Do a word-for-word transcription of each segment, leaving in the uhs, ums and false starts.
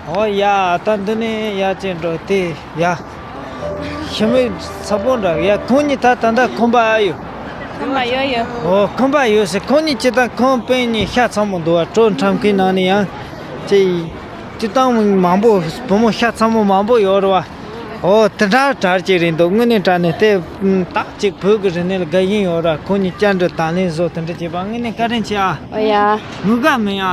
ཨོ་ཡ། ད་འདི་ནས་ཡར་ཅིག་འགྲོ་དེ་ཡ། ཞི་མི་ཚ་པོ་འདྲ། ཡ། ཁོང་གཉིས་ད་ད་ལྟ་ཁང་པ་ཨ་ཡོད། ཁང་པ་ཡོད་ཡོད། ཨོ། ཁང་པ་ཡོད་ཟེར། ཁོང་གཉིས་སྤྱིར་བཏང་ཁང་པའི་ནས་ཤ་ཚ་མོ་འདུག་བ། གྲོ་འཁྲབ་མཁན་ནང་ནས་ཡང་ཅིག་སྤྱིར་བཏང་མང་པོ་བུ་མོ་ཤ་ཚ་མོ་མང་པོ་ཡོད་རེད་བ། ཨོ། དེ་འདྲ་གྲ་ཅིག་རེད་འདུག་དངོས་གནས་དྲང་གནས་དེ། ཨ། ཏག་ཅིག་བོད་ཀྱི་རིག་གནས་ལ་དགའ་ཞེན་ཡོད་ར། ཁོང་གཉིས་བཅར་འདྲི་དང་ལེན་བཟོ་དེ་འདྲ་བྱེད་པ་དངོས་གནས་བཀའ་དྲིན་ཆེ་ཨ། ཨོ་ཡ། ངུ་ག་མིན་ཨ།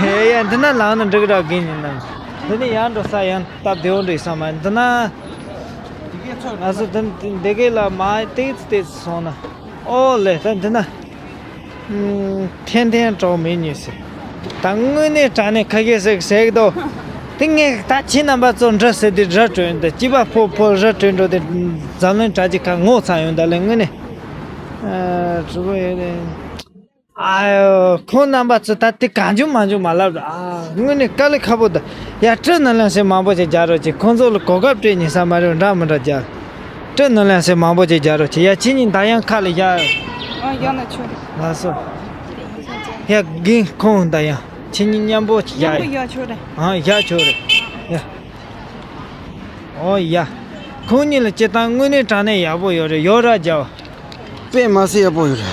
ཨེ་ཡ། འདི་ན་ལངས་ན་འགྲིག་ར་གི་ཡིན་ན། འདི་ནས་ཡར་འགྲོ་ས་ཡང་སྟབས་བདེ་བོ་འགྲིག་ས་མ་རེད། འདི་ན། ང་ཚོ་འདི་འདི་གའི་ལ་མ་ཏིག་ཙི་ཏིག་ཙི་སོང་ན། ཨོ་ལེ། ད་འདི་ན། ཨུམ། ཐེན་ཐེན་གྲོགས་མེད་ཉེ་ཟེར། ད་དངོས་གནས་དྲང་གནས་ཁ་ཤས་ཟེར་ཟེར་གི་འདུག་དེ་ངས་ད་ཁྱེད་རྣམ་པ་ཚོ་འདྲི་ཟེར་དུས་ར་སྤྲོད་འདི་སྐྱིད་པ་ཕོ་ཕོ་ར་སྤྲོད་འགྲོ་དེ་འཛམ་གླིང་གྲ་རྒྱས་ཁ་ངོ་ཚ་ཡོང་ད་ལེ་དངོས་གནས། ཨ། གྲོགས་པོ་ཡོད་རེད། ཨ་ཡོ། ཁོང་རྣམ་པ་ཚོ་ད་དེ་གང་བྱུང་མང་བྱུང་མ་ལབ་ར། ཨ། དངོས་གནས་དཀའ་ལས་ཁག་པོ་ད། ཡ། སྤྲོ་ནང་ལ་སེ་མང་པོ་ཞིག་རྒྱག་རོགས་གྱིས། ཁོང་ཚོ་ལ་གོ་སྐབས་སྤྲད་ཉེ་ས་མ་རེད། འདྲ་མི་འདྲ་རྒྱག་སྤྲོ་ནང་ལ་སེ་མང་པོ་ཞིག་རྒྱག་རོགས་གྱིས། ཡ། ཁྱེད་གཉིས་ད་ཡང་ཁ་ལ་བཞག་ཨ། ཡག་ན་ཆོག་ལགས་སོ། ཡ། རྒན་ཁོང་ད་ཡང་ཁྱེད་གཉིས་མཉམ་པོ་ཞིག་མཉམ་པོ་བཞག་ཡ། ཡག་ཆོག་རེད། ཨ། ཡག་ཆོག་རེད། ཡ། ཨོ་ཡ། ཁོང་གཉིས་ལ་སྤྱིར་བཏང་དངོས་གནས་དྲང་གནས་ཡག་པོ་ཡོད་རེད། ཡོད་ར་རྒྱག་དཔེ་མ་སྲིད་ཡག་པོ་ཡོད་རེད།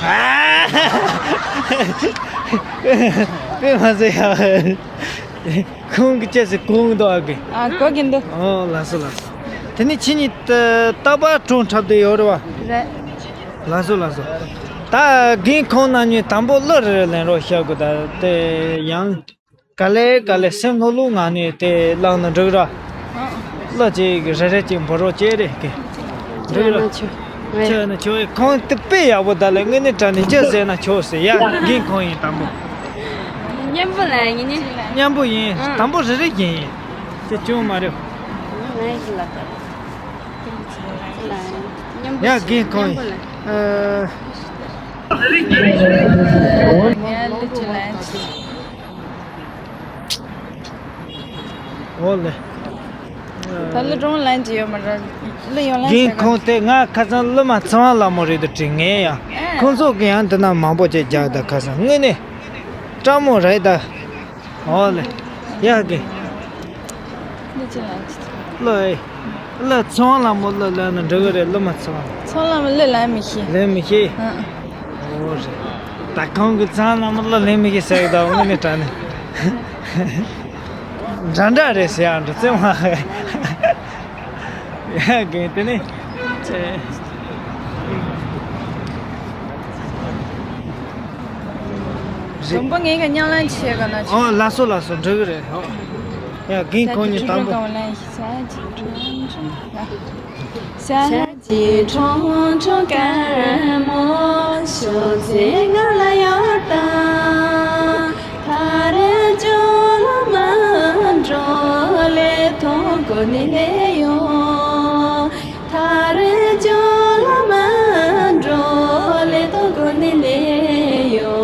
དཔེ་མ་སྲིད་ཡག་ཁོང་གི་ཅེས་སུ་གོང་དུ་ཨ་གི། ཨ། གོ་གི་འདུག་ཨོ། ལགས་སོ་ལགས་སོ། དེ་ནི་ཁྱེད་གཉིས་ད་རྟག་པར་གྲོང་འཁྲབ་བསྡད་ཡོད་རེད་བ། རེད། ལགས་སོ་ལགས་སོ། ད་རྒན་ཁོང་རྣམ་གཉིས་དང་པོ་གླུ་རེ་རེ་ལེན་རོགས་བྱ་དགོས། ད་དེ་ཡང་ག་ལེ་ག་ལེ་སེམས་ལྷོད་ལྷོད་ངང་ནས་དེ་བླངས་ན་འགྲིག་ར། གླུ་ཅིག་རེ་རེ་ཅིག་འབུལ་རོགས་བྱེད་རེ་གི། འགྲིག་ར། ཆོག་ཆོག་ན་ཆོག་ཁོང་དེ་དཔེ་ཡག་པོ་ད་ལེ་དངོས་གནས་དྲང་གནས་ཅི་ཟེར་ན་ཆོག་ཟེར། ཡ། རྒན་ཁོང་ཡིན་དང་པོ། མཉམ་པོ་ལ་ཡིན་ནི། མཉམ་པོ་ཡིན། ཨང་། དང་པོ་རེ་རེ་བཞིན་ཡིན། དེ་ཅུང་མ་རེད། ང་ཡིན་ལ་ད། མཉམ་པོ་ཡ། རྒན་ཁོང་ཡིན། མཉམ་པོ་ལ། ཨ། ཡ། ལི་ཅི་ལན། ཨོ་ལེ། ད་གླུ་སྒྲུང་ལེན་གྱི་ཡོད་མ་རེད། གླུ་ཡོང་ལེན་རྒན་ཁོང་དེ་ང་ཁ་སང་གླུ་མ་ཚེ་དབང་ལྷ་མོ་རེད་དུ་དྲིས་ངས་ཡང་། ཨེ། ཁོང་ཚོ་གི་ཡང་དེ་ན་མང་པོ་ཅིག་རྒྱག་ད་ཁ་སང་དངོས་གནས་སྤྲང་མོ་རེད་ད། ཨོ་ལེ། ཡ་གི། འདི་ཅི་ལ། གླུ་ཨེ། གླུ་ཚེ་དབང་ལྷ་མོ་གླུ་ལེན་ན་འགྲིག་གི་རེད། གླུ་མ་ཚེ་དབང་། ཚེ་དབང་ལྷ་མོ་གླུ་ལེན་མི་ཤེས། ལེན་མི་ཤེས། ཨ། ཨོ་རེད། ད་ཁོང་གི་ཚང་ལ་མི་ལ་ལེན་མི་གི་ཟེར་གི་ད་དངོས་གནས་དྲང་གནས། འདྲ་འདྲ་རེད་ཟེར་ཡང་འགྲོ་རྩེ་མ། ཡ་གི་དེ་ནི། རིག་དང་པོ་ངས་ག་མཉམ་ལེན་བྱེད་ག་ན། ཨོ་ལགས་སོ་ལགས་སོ། འགྲིག་གི་རེད། ཨོ། ཡ་རྒན་ཁོང་གཉིས་དང་པོ། ཞལ་གྱི་ཁྲོང་ཁྲོང་དཀར་མོ་ཤོག་ཚེ་ང་ལ་ཡོད་དང་། ཐ་རེ་ཇོ་ལ་མ་འགྲོ་ལེ་ཐོང་གོ་ནི་ལེ་ཡོ། ཐ་རེ་ཇོ་ལ་མ་འགྲོ་ལེ་ཐོང་གོ་ནི་ལེ་ཡོ།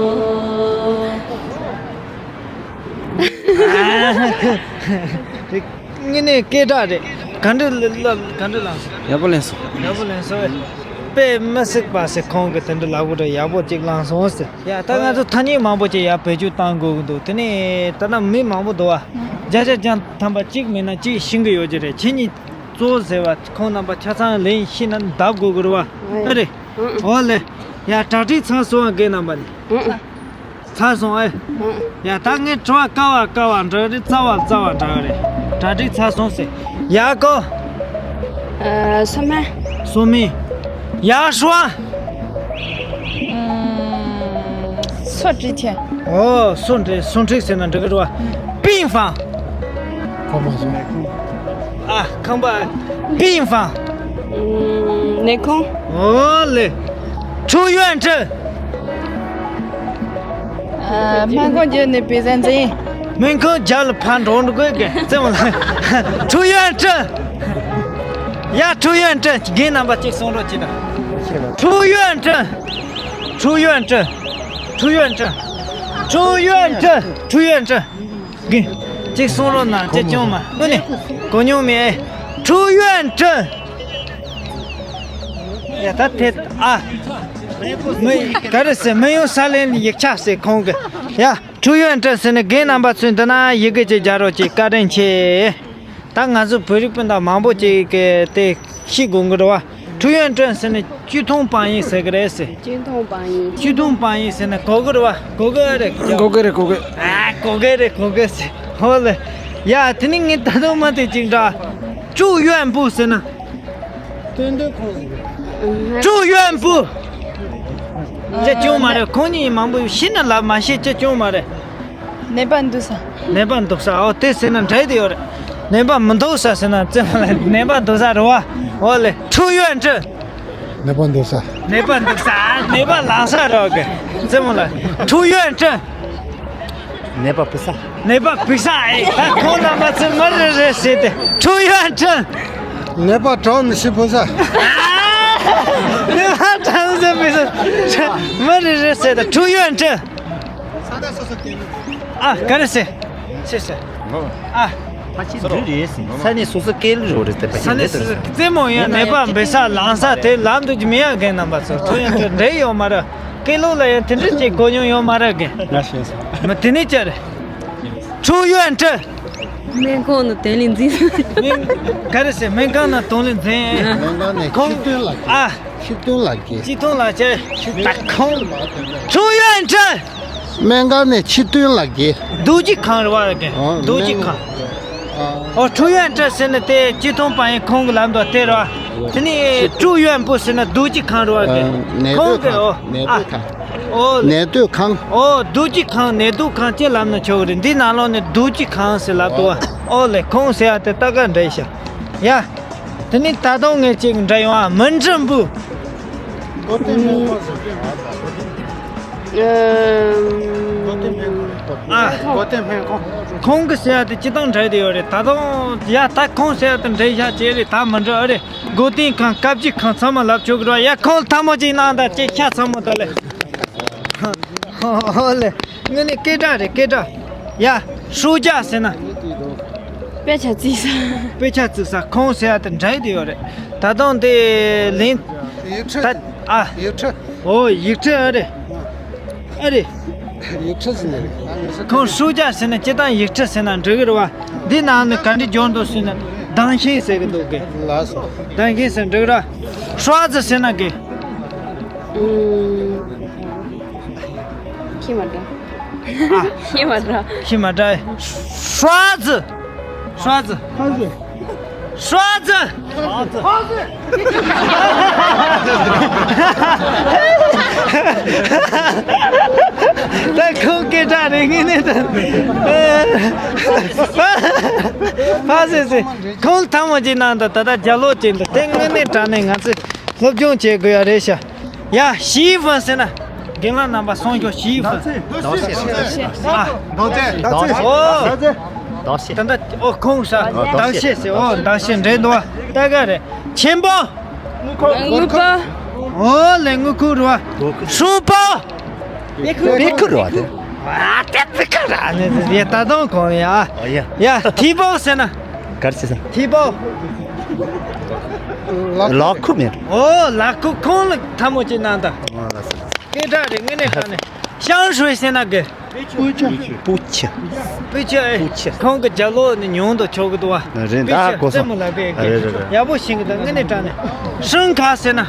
དངོས་གནས་སྐད་གྲགས་རེད། ག་འདྲ་ལ་ལ་ག་འདྲ་ལངས་སོང་། ཡག་པོ་ལེན་སོང་། ཡག་པོ་ལེན་སོང་། དཔེ་མི་སྲིད་པ་ཟེར། ཁོང་གི་དེ་འདྲ་ལག་པ་འདྲ་ཡག་པོ་ཅིག་ལངས་སོང་ཟེར། ཡ་ད་ང་ཚོ་ཐ་སྙད་མང་པོ་ཅིག་ཡར་བེད་སྤྱོད་གཏང་དགོས་ཀྱི་འདུག་དེ་ནས་ད་ལྟ་མི་མང་པོ་འདུག་བ། བརྒྱ་ཆ་བརྒྱ་ཐམ་པ་གཅིག་མིན་ན་གཅིག་ཤེས་ཀྱི་ཡོད་ཀྱི་རེད། ཁྱེད་གཉིས་གཙོ་བོ་ཟེར་བ་ཁོང་རྣམ་པ་ཆ་ཚང་ལེན་ཤེས་ན་བདག་དགོས་ཀྱི་རེད་བ། ཨ་རེད། ཨོ་ལེ། ཡ་གྲ་སྒྲིག་ཚར་སོང་བ། རྒན་རྣམ་པ་ནི། ཚར་སོང་ཨེ། ཡ་ད་ངས་དྲི་བ་དཀའ་བ་དཀའ་བ་འདྲི་རེ། རྩ་བ་རྩ་བ་འདྲི་རེ། གྲ་སྒྲིག་ཚར་སོང་ཟེར། ཡ་ཀོ། ཨ། སོ་མ། སོ་མི། ཡ་ཧྲུའ། ཨུམ། སོ་འབྲི་ཆེ། ཨོ་སོ་འབྲི། སོ་འབྲི་ཟེར་ན་འགྲིག་གི་རེད་བ། པིན་ཧྥང་། ཁོ་མ་སོང་། ཨ། ཁང་པ། པིན་ཧྥང་། ཨུམ། ནས་ཁོང་། ཨོ་ལེ། ཁྲུའུ་ཡོན་ཀྲི། ཨ། སྨན་ཁང་བརྒྱུད་ནས་པེ་ཟན་འཛིན། སྨན་ཁང་བརྒྱུད་ལ་ཕར་འགྲོ་འགྲོ་དགོས་གི་རྩེ་མོ་ལ། ཁྲུའུ་ཡོན་ཀྲི། ཡ་ཁྲུའུ་ཡོན་ཀྲི། རྒན་རྣམ་པ་གཅིག་གསུང་རོགས་གྱིས་དང་། ཁྲུའུ་ཡོན་ཀྲི། ཁྲུའུ་ཡོན་ཀྲི། ཁྲུའུ་ཡོན་ཀྲི། ཁྲུའུ་ཡོན་ཀྲི། ཁྲུའུ་ཡོན་ཀྲི། རྒན། གཅིག་གསུང་རོགས་གནང་། ཅི་བྱུང་མ་དངོས་གནས་གོ་མྱོང་མེད། ཁྲུའུ་ཡོན་ཀྲི། ཡ་ད་དེ་ཨ། མི་ག་རེ་ཟེར། མི་ཡོང་ས་ལེན་ཡིག་ཆ་ཟེར་ཁོང་གི། ཡ། ཁྲུའུ་ཡོན་ཀྲེང་ཟེར་ནས་རྒན་རྣམ་པ་ཚོས་འདི་ན་ཡི་གེ་ཅིག་རྒྱག་རོགས་གྱིས། བཀའ་དྲིན་ཆེ། ད་ང་ཚོ་བོད་རིགས་སྤུན་ཟླ་མང་པོ་ཅིག་གིས་དེ་ཤེས་དགོས་ཀྱི་རེད་བ། ཁྲུའུ་ཡོན་ཀྲེང་ཟེར་ནས་ཅུས་ཐུང་པང་ཡིན་ཟེར་གི་རེད་ཟེར། ཅུས་ཐུང་པང་ཡིན། ཅུས་ཐུང་པང་ཡིན་ཟེར་ནས་གོ་གི་རེད་བ། གོ་གི་རེད། གོ་གི་རེད། གོ་གི། ཨ། གོ་གི་རེད། གོ་གི་ཟེར། ཧོ་ལེ། ཡ། དེ་ནི་ངས་ད་དུང་མ་དེ་ཅིག་འདྲ། ཀྲུའུ་ཡོན་པུའུ་ཟེར་ན། ཏན་ཏན་ཁོང་ཟེར། ཀྲུའུ་ཡོན་པུའུ། ཅི་བྱུང་མ་རེད། ཁོང་གཉིས་མང་པོ་ཤི་ན་ལབ་མ་ཤེས། ཅི་བྱུང་མ་རེད། ནད་པ་འདུག་ས། ནད་པ་འདུག་ས། ཨོ། དེ་ཟེར་ན་འདྲ་དེ་ཡོད་རེད། ནད་པ་མི་འདུག་ས་ཟེར་ན་རྩེད་མོ་ལ་ནད་པ་འདུག་ས་རེད་བ། ཨོ་ལེ། ཁྲུའུ་ཡོན་ཀྲེང་། ནད་པ་འདུག་ས། ནད་པ་འདུག་ས། ནད་པ་ལངས་ས་རེད་གི། རྩེད་མོ་ལ། ཁྲུའུ་ཡོན་ཀྲེང་། ནད་པ་ཕུད་ས། ནད་པ་ཕུད་ས། ཨེ། ད་ཁོང་རྣམ་པ་ཚོས་མི་རེ་རེ་བྱས་ཏེ། ཁྲུའུ་ཡོན་ཀྲེང་། ནད་པ་གྲོངས་ནས་ཤི་ཕུད་ས། ནད་པ་གྲོངས་ནས་ཕུད་ས། མི་རེ་རེ་བྱས་ཏེ། ཁྲུའུ་ཡོན་ཀྲེང་། ཨ། ག་རེ་ཟེར། ཟེར་ཟེར། ཨ། ཕ་ཆེ་འདྲ་རེད་ཟེར། ས་གནས་སོ་སོ་སྐད་ལ་རོ་རེད་དེ། ཕ་ཆེ་ས་གནས་འདྲ་སོ་སོ་རེད། རྩེད་མོ་ཡང་ནད་པ་འབེལ་ས་ལངས་ས་དེ་ལམ་དུ་མི་ཡ་རྒན་རྣམ་པ་ཚོ། ཁྲུའུ་ཡོན་ཀྲེང་འདྲེ་ཡོད་མ་རེད། སྐད་ལུགས་ལ་ཡང་དེ་འདྲ་ཅིག་གོ་མྱོང་ཡོད་མ་རེད་གི། ང་ཤེས་སོང་། མི་དེ་ནི་ཅི་རེད། ཁྲུའུ་ཡོན་ཀྲེང་། སྨན་ཁང་ནང་དོན་ལས་འཛིན། སྨན། ག་རེ་ཟེར། སྨན་ཁང་ནང་དོན་ལས་འཛིན། སྨན་ཁང་ནས་ཁོང་། ཆིག་སྟོན་ལགས། ཨ། ཆིག་སྟོན་ལགས་ཀྱིས། ཆིག་སྟོན་ལགས་ཀྱིས། ད་ཁོང་། ཁྲུའུ་ཡོན་ཀྲེང་། སྨན་ཁང་ནས་ཆིག་སྟོན་ལགས་ཀྱིས། རྡོ་རྗེ་ཁང་རེད་བ་གི། ཨོ། རྡོ་རྗེ་ཁང་། ཨོ། ཁྲུའུ་ཡོན་ཀྲེང་ཟེར་ན་དེ་ཅུས་ཐུང་པང་ཡིན་ཁོང་གི་ལམ་དུ་དེ་རེད་བ། དེ་ནས་ཀྲུའུ་ཡོན་པུའུ་ཟེར་ན་རྡོ་རྗེ་ཁང་རེད་བ་གི། ཨ། ནད་ཁོང་གི། སྡོད་ཁང་། ཨོ། ནད་སྡོད་ཁང་། ཨོ་ལེ། ནད་སྡོད་ཁང་། ཨོ། རྡོ་རྗེ་ཁང་ནད་སྡོད་ཁང་ཅེས་ལབ་ན་ཆོག་གི་རེད། འདི་ནང་ལོགས་ནས་རྡོ་རྗེ་ཁང་ཟེར་ལབ་འདུག་བ། ཨོ་ལེ། ཁོང་ཟེར་ཡ་དེ་ད་ག་འདྲ་ཡིན་ཤག། ཡ། དེ་ནི་ད་དུང་ངས་ཅིག་འདྲ་ཡོང་ཨ། མི་འགྲུབ་འབུ། ཨ། ཁོང་གི་ཟེར་ཡ་དེ་སྤྱིར་བཏང་འདྲ་དེ་ཡོད་རེད། ད་དུང་ཡ་ད་ཁོང་ཟེར་ཡ་དེ་འདྲ་ཤག་ཅེས་རེད། ད་མི་འགྲུབ་ཨ་རེད། སྒོ་བསྟེན་ཁང་། བཀའ་བརྒྱུད་ཁང་ཚང་མ་ལབ་ཆོག་གི་རེད་བ། ཡ། ཁོང་ལ་ཐལ་མོ་ཅིག་གནང་དང་། ཅིག་ཤ་ཚ་མོ་དང་ལེ། ཨོ་ལེ། དངོས་གནས་སྐད་གྲགས་རེད། སྐད་གྲགས། ཡ། 书架 ཟེར་ན། དཔེ་ཆ་བརྩིགས་ས། དཔེ་ཆ་བརྩིགས་ས། ཁོང་ཟེར་ཡ་དེ་འདྲ་དེ་ཡོད་རེད། ད་དུང་དེ་ལན། 油漆། ད། ཨ། 油漆། ཨོ། 油漆། ཨ་རེད། ཨ་རེད། 油漆 ཟེར་ནི་རེད། ཁོང་书架 ཟེར་ན་སྤྱིར་བཏང་油漆 ཟེར་ན་འགྲིག་གི་རེད་བ། འདི་ནང་ནས་ག་འདྲ་སྦྱོར་འདུག་ཟེར་ན། 灯芯 ཟེར་གི་འདུག་གི། ལགས་སོ། 灯芯 ཟེར་འགྲིག་ར། 刷子 ཟེར་ན་གི། ཨུམ། ཤེས་མ་འདྲ། ཨ། ཤེས་མ་འདྲ། ཤེས་མ་འདྲ། 刷子། 刷子། 刷子། ད་ཁོང་སྐད་གྲགས་རེད། དངོས་གནས་ད། ཕ་སེ་སེ། ཁོང་ཐལ་མོ་ཅིག་གནང་དང་། ད་ལྟ་རྒྱབ་ལོགས་ཅིག་འདུག། དེ་དངོས་གནས་དྲང་གནས་ང་ཚོས་སློབ་སྦྱོང་བྱེད་དགོས་ཡ་རེད་ཤག། ཡ། 洗衣粉 ཟེར་ན། རྒན་ལགས་རྣམ་པ་གསུང་ཤོག། 洗衣粉། 刀切། ཨ། 刀切། 刀切། ཨོ། 刀切། ད་ལྟ། ཨོ། ཁོང་ས། 刀切། 刀切། ཨོ། 刀切 འདྲ་འདུག་བ། ད་ག་རེད། 钱包། དངུལ་ཁུག། དངུལ་ཁུག། ཨོ་ལེ། དངུལ་ཁུག་རེད་བ། 书包། 书包། 书包། 书包། 啊，这不干啥呢？也打断空呀。哎呀。呀，提包 ཟེར་ན། ག་རེ་ཟེར་ས། 提包། ལག་ཁུག་མེད། ཨོ། ལག་ཁུག། ཁོང་ལ་ཐལ་མོ་ཅིག་གནང་དང་། ཨོ། ལགས་སོ། སྐད་གྲགས་རེད། དངོས་གནས་དྲང་གནས། 香水 ཟེར་ན་གི། 布器། 布器། 布器། 布器། ཁོང་གི་རྒྱབ་ལོགས་ནས་ཉུང་དུ་ཆོག་གི་འདུག་བ། རེད། 布器། ད་གོ་སོང་། རྩེད་མོ་ལབ་པའི་གི། རེད་རེད་རེད། ཡག་པོ་ཤེས་གི་འདུག། དངོས་གནས་དྲང་གནས། 声卡 ཟེར་ན།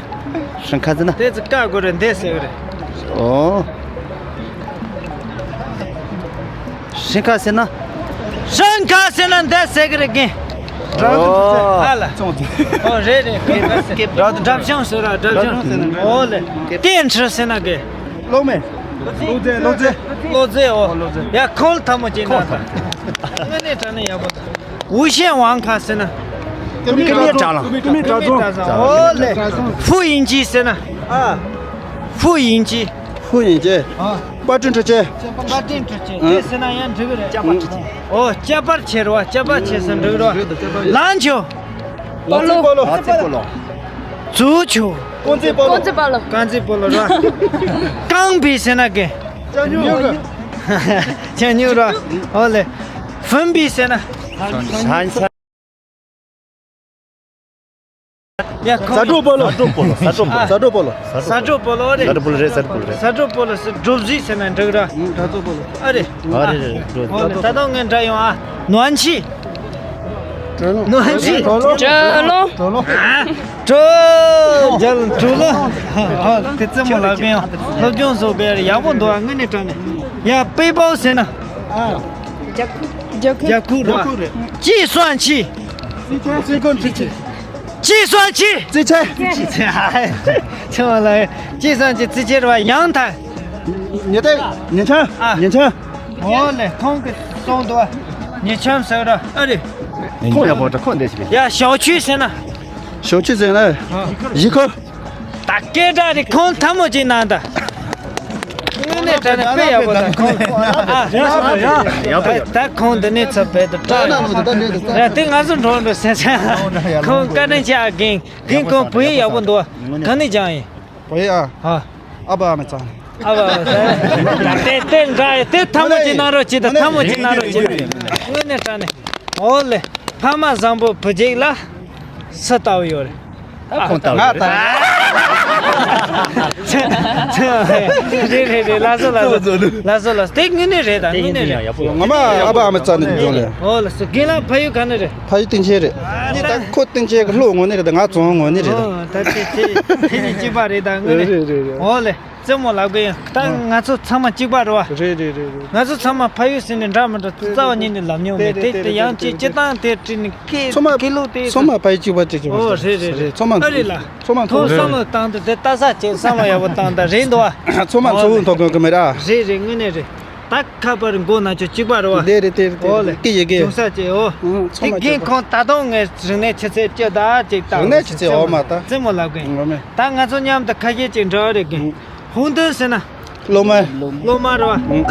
声卡 ཟེར་ན། དེ་ཚོ་བཀག་དགོས་རེད། འདི་ཟེར་གི་རེད། ཨོ། 声卡 ཟེར་ན། 声卡 ཟེར་ན་འདི་ཟེར་གི་རེད་གི། ཨོ། ཨ་ལ། ཨོ། རེད་རེད། སྒྲ་བྱང་ཟེར་ར། སྒྲ་བྱང་ཟེར་ན། ཨོ་ལེ། 电池 ཟེར་ན་གི། གློག་མེ། གློག་རྫས། གློག་རྫས། གློག་རྫས། ཨོ། གློག་རྫས། ཡ། ཁོང་ལ་ཐལ་མོ་ཅིག་གནང་དང་། དངོས་གནས་དྲང་གནས་ཡག་པོ་འདུག། 无线网卡 ཟེར་ན། ཀུ་མེད་དྲ་ཚོང་། ཀུ་མེད་དྲ་ཚོང་། ཀུ་མེད་དྲ་ཚོང་། ཨོ་ལེ། 复印机 ཟེར་ན། ཨ། 复印机། 复印机། 啊། 八珍珠姐། 八珍珠姐། 嗯。 དེ་ཟེར་ན་ཡང་འགྲིག་གི་རེད། 加班。 ཨོ། 加班 བྱེད་རོགས། 加班 བྱེད་ཟེར་འགྲིག་གི་རེད། 篮球། 足球། 足球། 足球། 足球། 钢制波罗ར། 钢笔 ཟེར་ན་གི། 酱油。 酱油ར། ཨོ་ལེ། 粉笔 ཟེར་ན། ཡ་ཁོ་ཟ་འཕྲོ་སྤོ་ལོ། ཟ་འཕྲོ་སྤོ་ལོ། ཟ་འཕྲོ་སྤོ་ལོ། ཟ་འཕྲོ་སྤོ་ལོ། ཟ་འཕྲོ་སྤོ་ལོ་རེད། ཟ་འཕྲོ་སྤོ་ལོ་རེད། ཟ་འཕྲོ་སྤོ་ལོ་རེད། ཟ་འཕྲོ་སྤོ་ལོ། ཟ་འཕྲོ་སྤོ་ལོ་ཟེར་འགྲོ་ར། ཟ་འཕྲོ་སྤོ་ལོ། ཨ་རེད། ཨ་རེད་རེད། འགྲོ། ཨོ་ལེ། ད་དུང་ངས་འདྲ་ཡོང་ཨ། ནོན་ཆི། ནོན་ཆི། ཀྲོ་ལོ། ཀྲོ་ལོ། ཨ། ཀྲོ། ཀྲོ་ལོ། ཨ། དེ་རྩེད་མོ་ལབ་གིན་ཡོད། སློབ་སྦྱོང་བཟོ་བའི་ཡག་པོ་འདུག་ཨ། དངོས་གནས་དྲང་གནས། ཡ་པེ་པའོ་ཟེར་ན། རྒྱ་ཁུག་རྒྱ་ཁུག་རེད། ཅི་སོང་ཆི། ཅི་སོང་ཆི། ཅི་སོང་ཆི། ཙི་ཆེ། ཙི་ཆེ། ཆི་མ་ལ། ཅི་སོང་ཆི་ཙི་ཆེ་རེད་བ། ཡང་ཐལ། ཉེ་ཏེ། ཉེ་ཆ། ཨ། ཉེ་ཆ། འོ་ལེ། ཁོང་གི་སོང་འདུག་ཉེ་ཆམ་ཟེར་ར། ཨ་རེ། ཁོང་ཡག་པོ་འདྲ། ཁོང་འདྲ་ཞིག་རེད། ཡ་ཞའོ་ཆུས་ཟེར་ན། ཞའོ་ཆུས་ཟེར་ན། ཞི་ཁོ། ད་སྐད་གྲགས་རེད། ཁོང་ཐལ་མོ་ཅིག་གནང་ད། དངོས་གནས་དྲང་གནས་དཔེ་ཡག་པོ་དང་ཁོང་། ཨ། ཡག་པོ་ཡག་པོ། ད་ཁོང་འདི་ནས་ཚུར་བེད་དུ་སྤྲད། ར་དེ་ང་ཚོ་འགྲོ་འགྲོ་ཟེར་ཟེར། ཁོང་བཀའ་དྲིན་ཆེ་ཨ། རྒན། རྒན་ཁོང་བོད་ཡིག་ཡག་པོ་འདུག་ག་ནས་སྦྱངས་ཡིན། བོད་ཡིག་ཨ། ཨ་ཕ་ཨ་མ་ཚང་། ཨ་ཕ་ཨ་མ་ཚང་། དེ་དེ་འདྲ་ཡི་དེ་ཐལ་མོ་ཅིག་གནང་རོགས་གྱིས་དང་། ཐལ་མོ་ཅིག་གནང་རོགས་གྱིས་དང་། དངོས་གནས་དྲང་གནས། འོ་ལེ། ཕ་མ་བཟང་པོ་བུ་གཅིག་ལ་སུ་ལྟ་བུ་ཡོད་རེད། ད་ཁོང་ལྟ་བུ་ཡོད་རེད། ང་ལྟ་བུ། རེད་རེད་རེད། ལགས་སོ་ལགས་སོ། ལགས་སོ་ལགས་སོ། དེ་དངོས་གནས་རེད་ད། དངོས་གནས་རེད། ང་མ་ཨ་ཕ་ཨ་མ་ཚང་ནས་འབྱུང་ལེ། འོ་ལགས་སོ། རྒན་ལགས་ཕ་ཡུལ་ག་ནས་རེད། ཕ་ཡུལ་སྟེང་ཆེན་རེད། ཨ་ད་ཁོ་སྟེང་ཆེན་གི་ལྷོ་ངོས་ནས་རེད། ད་ང་རྫོང་ངོས་ནས་རེད། ཨོ་ད་དེ་དེ་དེ་ནི་གཅིག་པ་རེད་ད། དངོས་གནས། རེད་རེད་རེད། འོ་ལེ། རྩེད་མོ་ལབ་གི་ཡིན། ད་ང་ཚོ་ཚང་མ་གཅིག་པ་རེད་བ། རེད་རེད་རེད་རེད། ང་ཚོ་ཚང་མ་ཕ་ཡུལ་ཟེར་ནས་འདྲ་མི་འདྲ་རྩ་བ་ཉིད་ནས་ལབ་མྱོང་མེད། དེ་དེ་ཡང་ཅིག་སྤྱི་བཏང་དེ་བྲིས་ནས་སྐད་ཚང་མ་སྐད་ལུགས་དེ། ཚང་མ་ཕ་ཡུལ་གཅིག་པ་གཅིག་གཅིག་པ། ཨོ་རེད་རེད་རེད། ཚང་མ། ཨ་རེད་ལ། ཚང་མ་ཐོག་བསམ་བློ་བཏང་དུས་དེ་ལྟ་ས་བྱས་བསམ་བློ་ཡག་པོ་བཏང་ད་རེད་འདུག་བ། ཚང་མ་ཨོ་ཚོགས་དབུ་འཐོར་དགོས་ཀྱི་མེད་ར། རེད་རེད། དངོས་གནས་རེད། ད་ཁ་པར་མགོ་ན་ཆོ་གཅིག་པ་རེད་བ། དེ་རེད་དེ་རེད་དེ་རེད། ཨོ་ལེ། སྐད་ཡི་གེ་ཡོད། ཅུང་ས་ཅིག་ཨོ། ཨང་། ཚང་མ་གཅིག་པ། དེ་རྒན་ཁོང་ད་དུང་ངས་རིག་གནས་ཆུ་ཚད་བཅུ་དང་གཅིག་བཏང་། རིག་གནས་ཆུ་ཚད་འོ་མ་ད། རྩེད་མོ་ལབ་གིན། ངོ་མས། ད་ང་ཚོ་མཉམ་དུ་ཁ་ཤས་ཅིག་འདྲ་བ་རེད་གིན། ཧུང་ཏོན་ཟེར་ན། སློབ་མ། སློབ་མ་རེད་བ། ཨང་།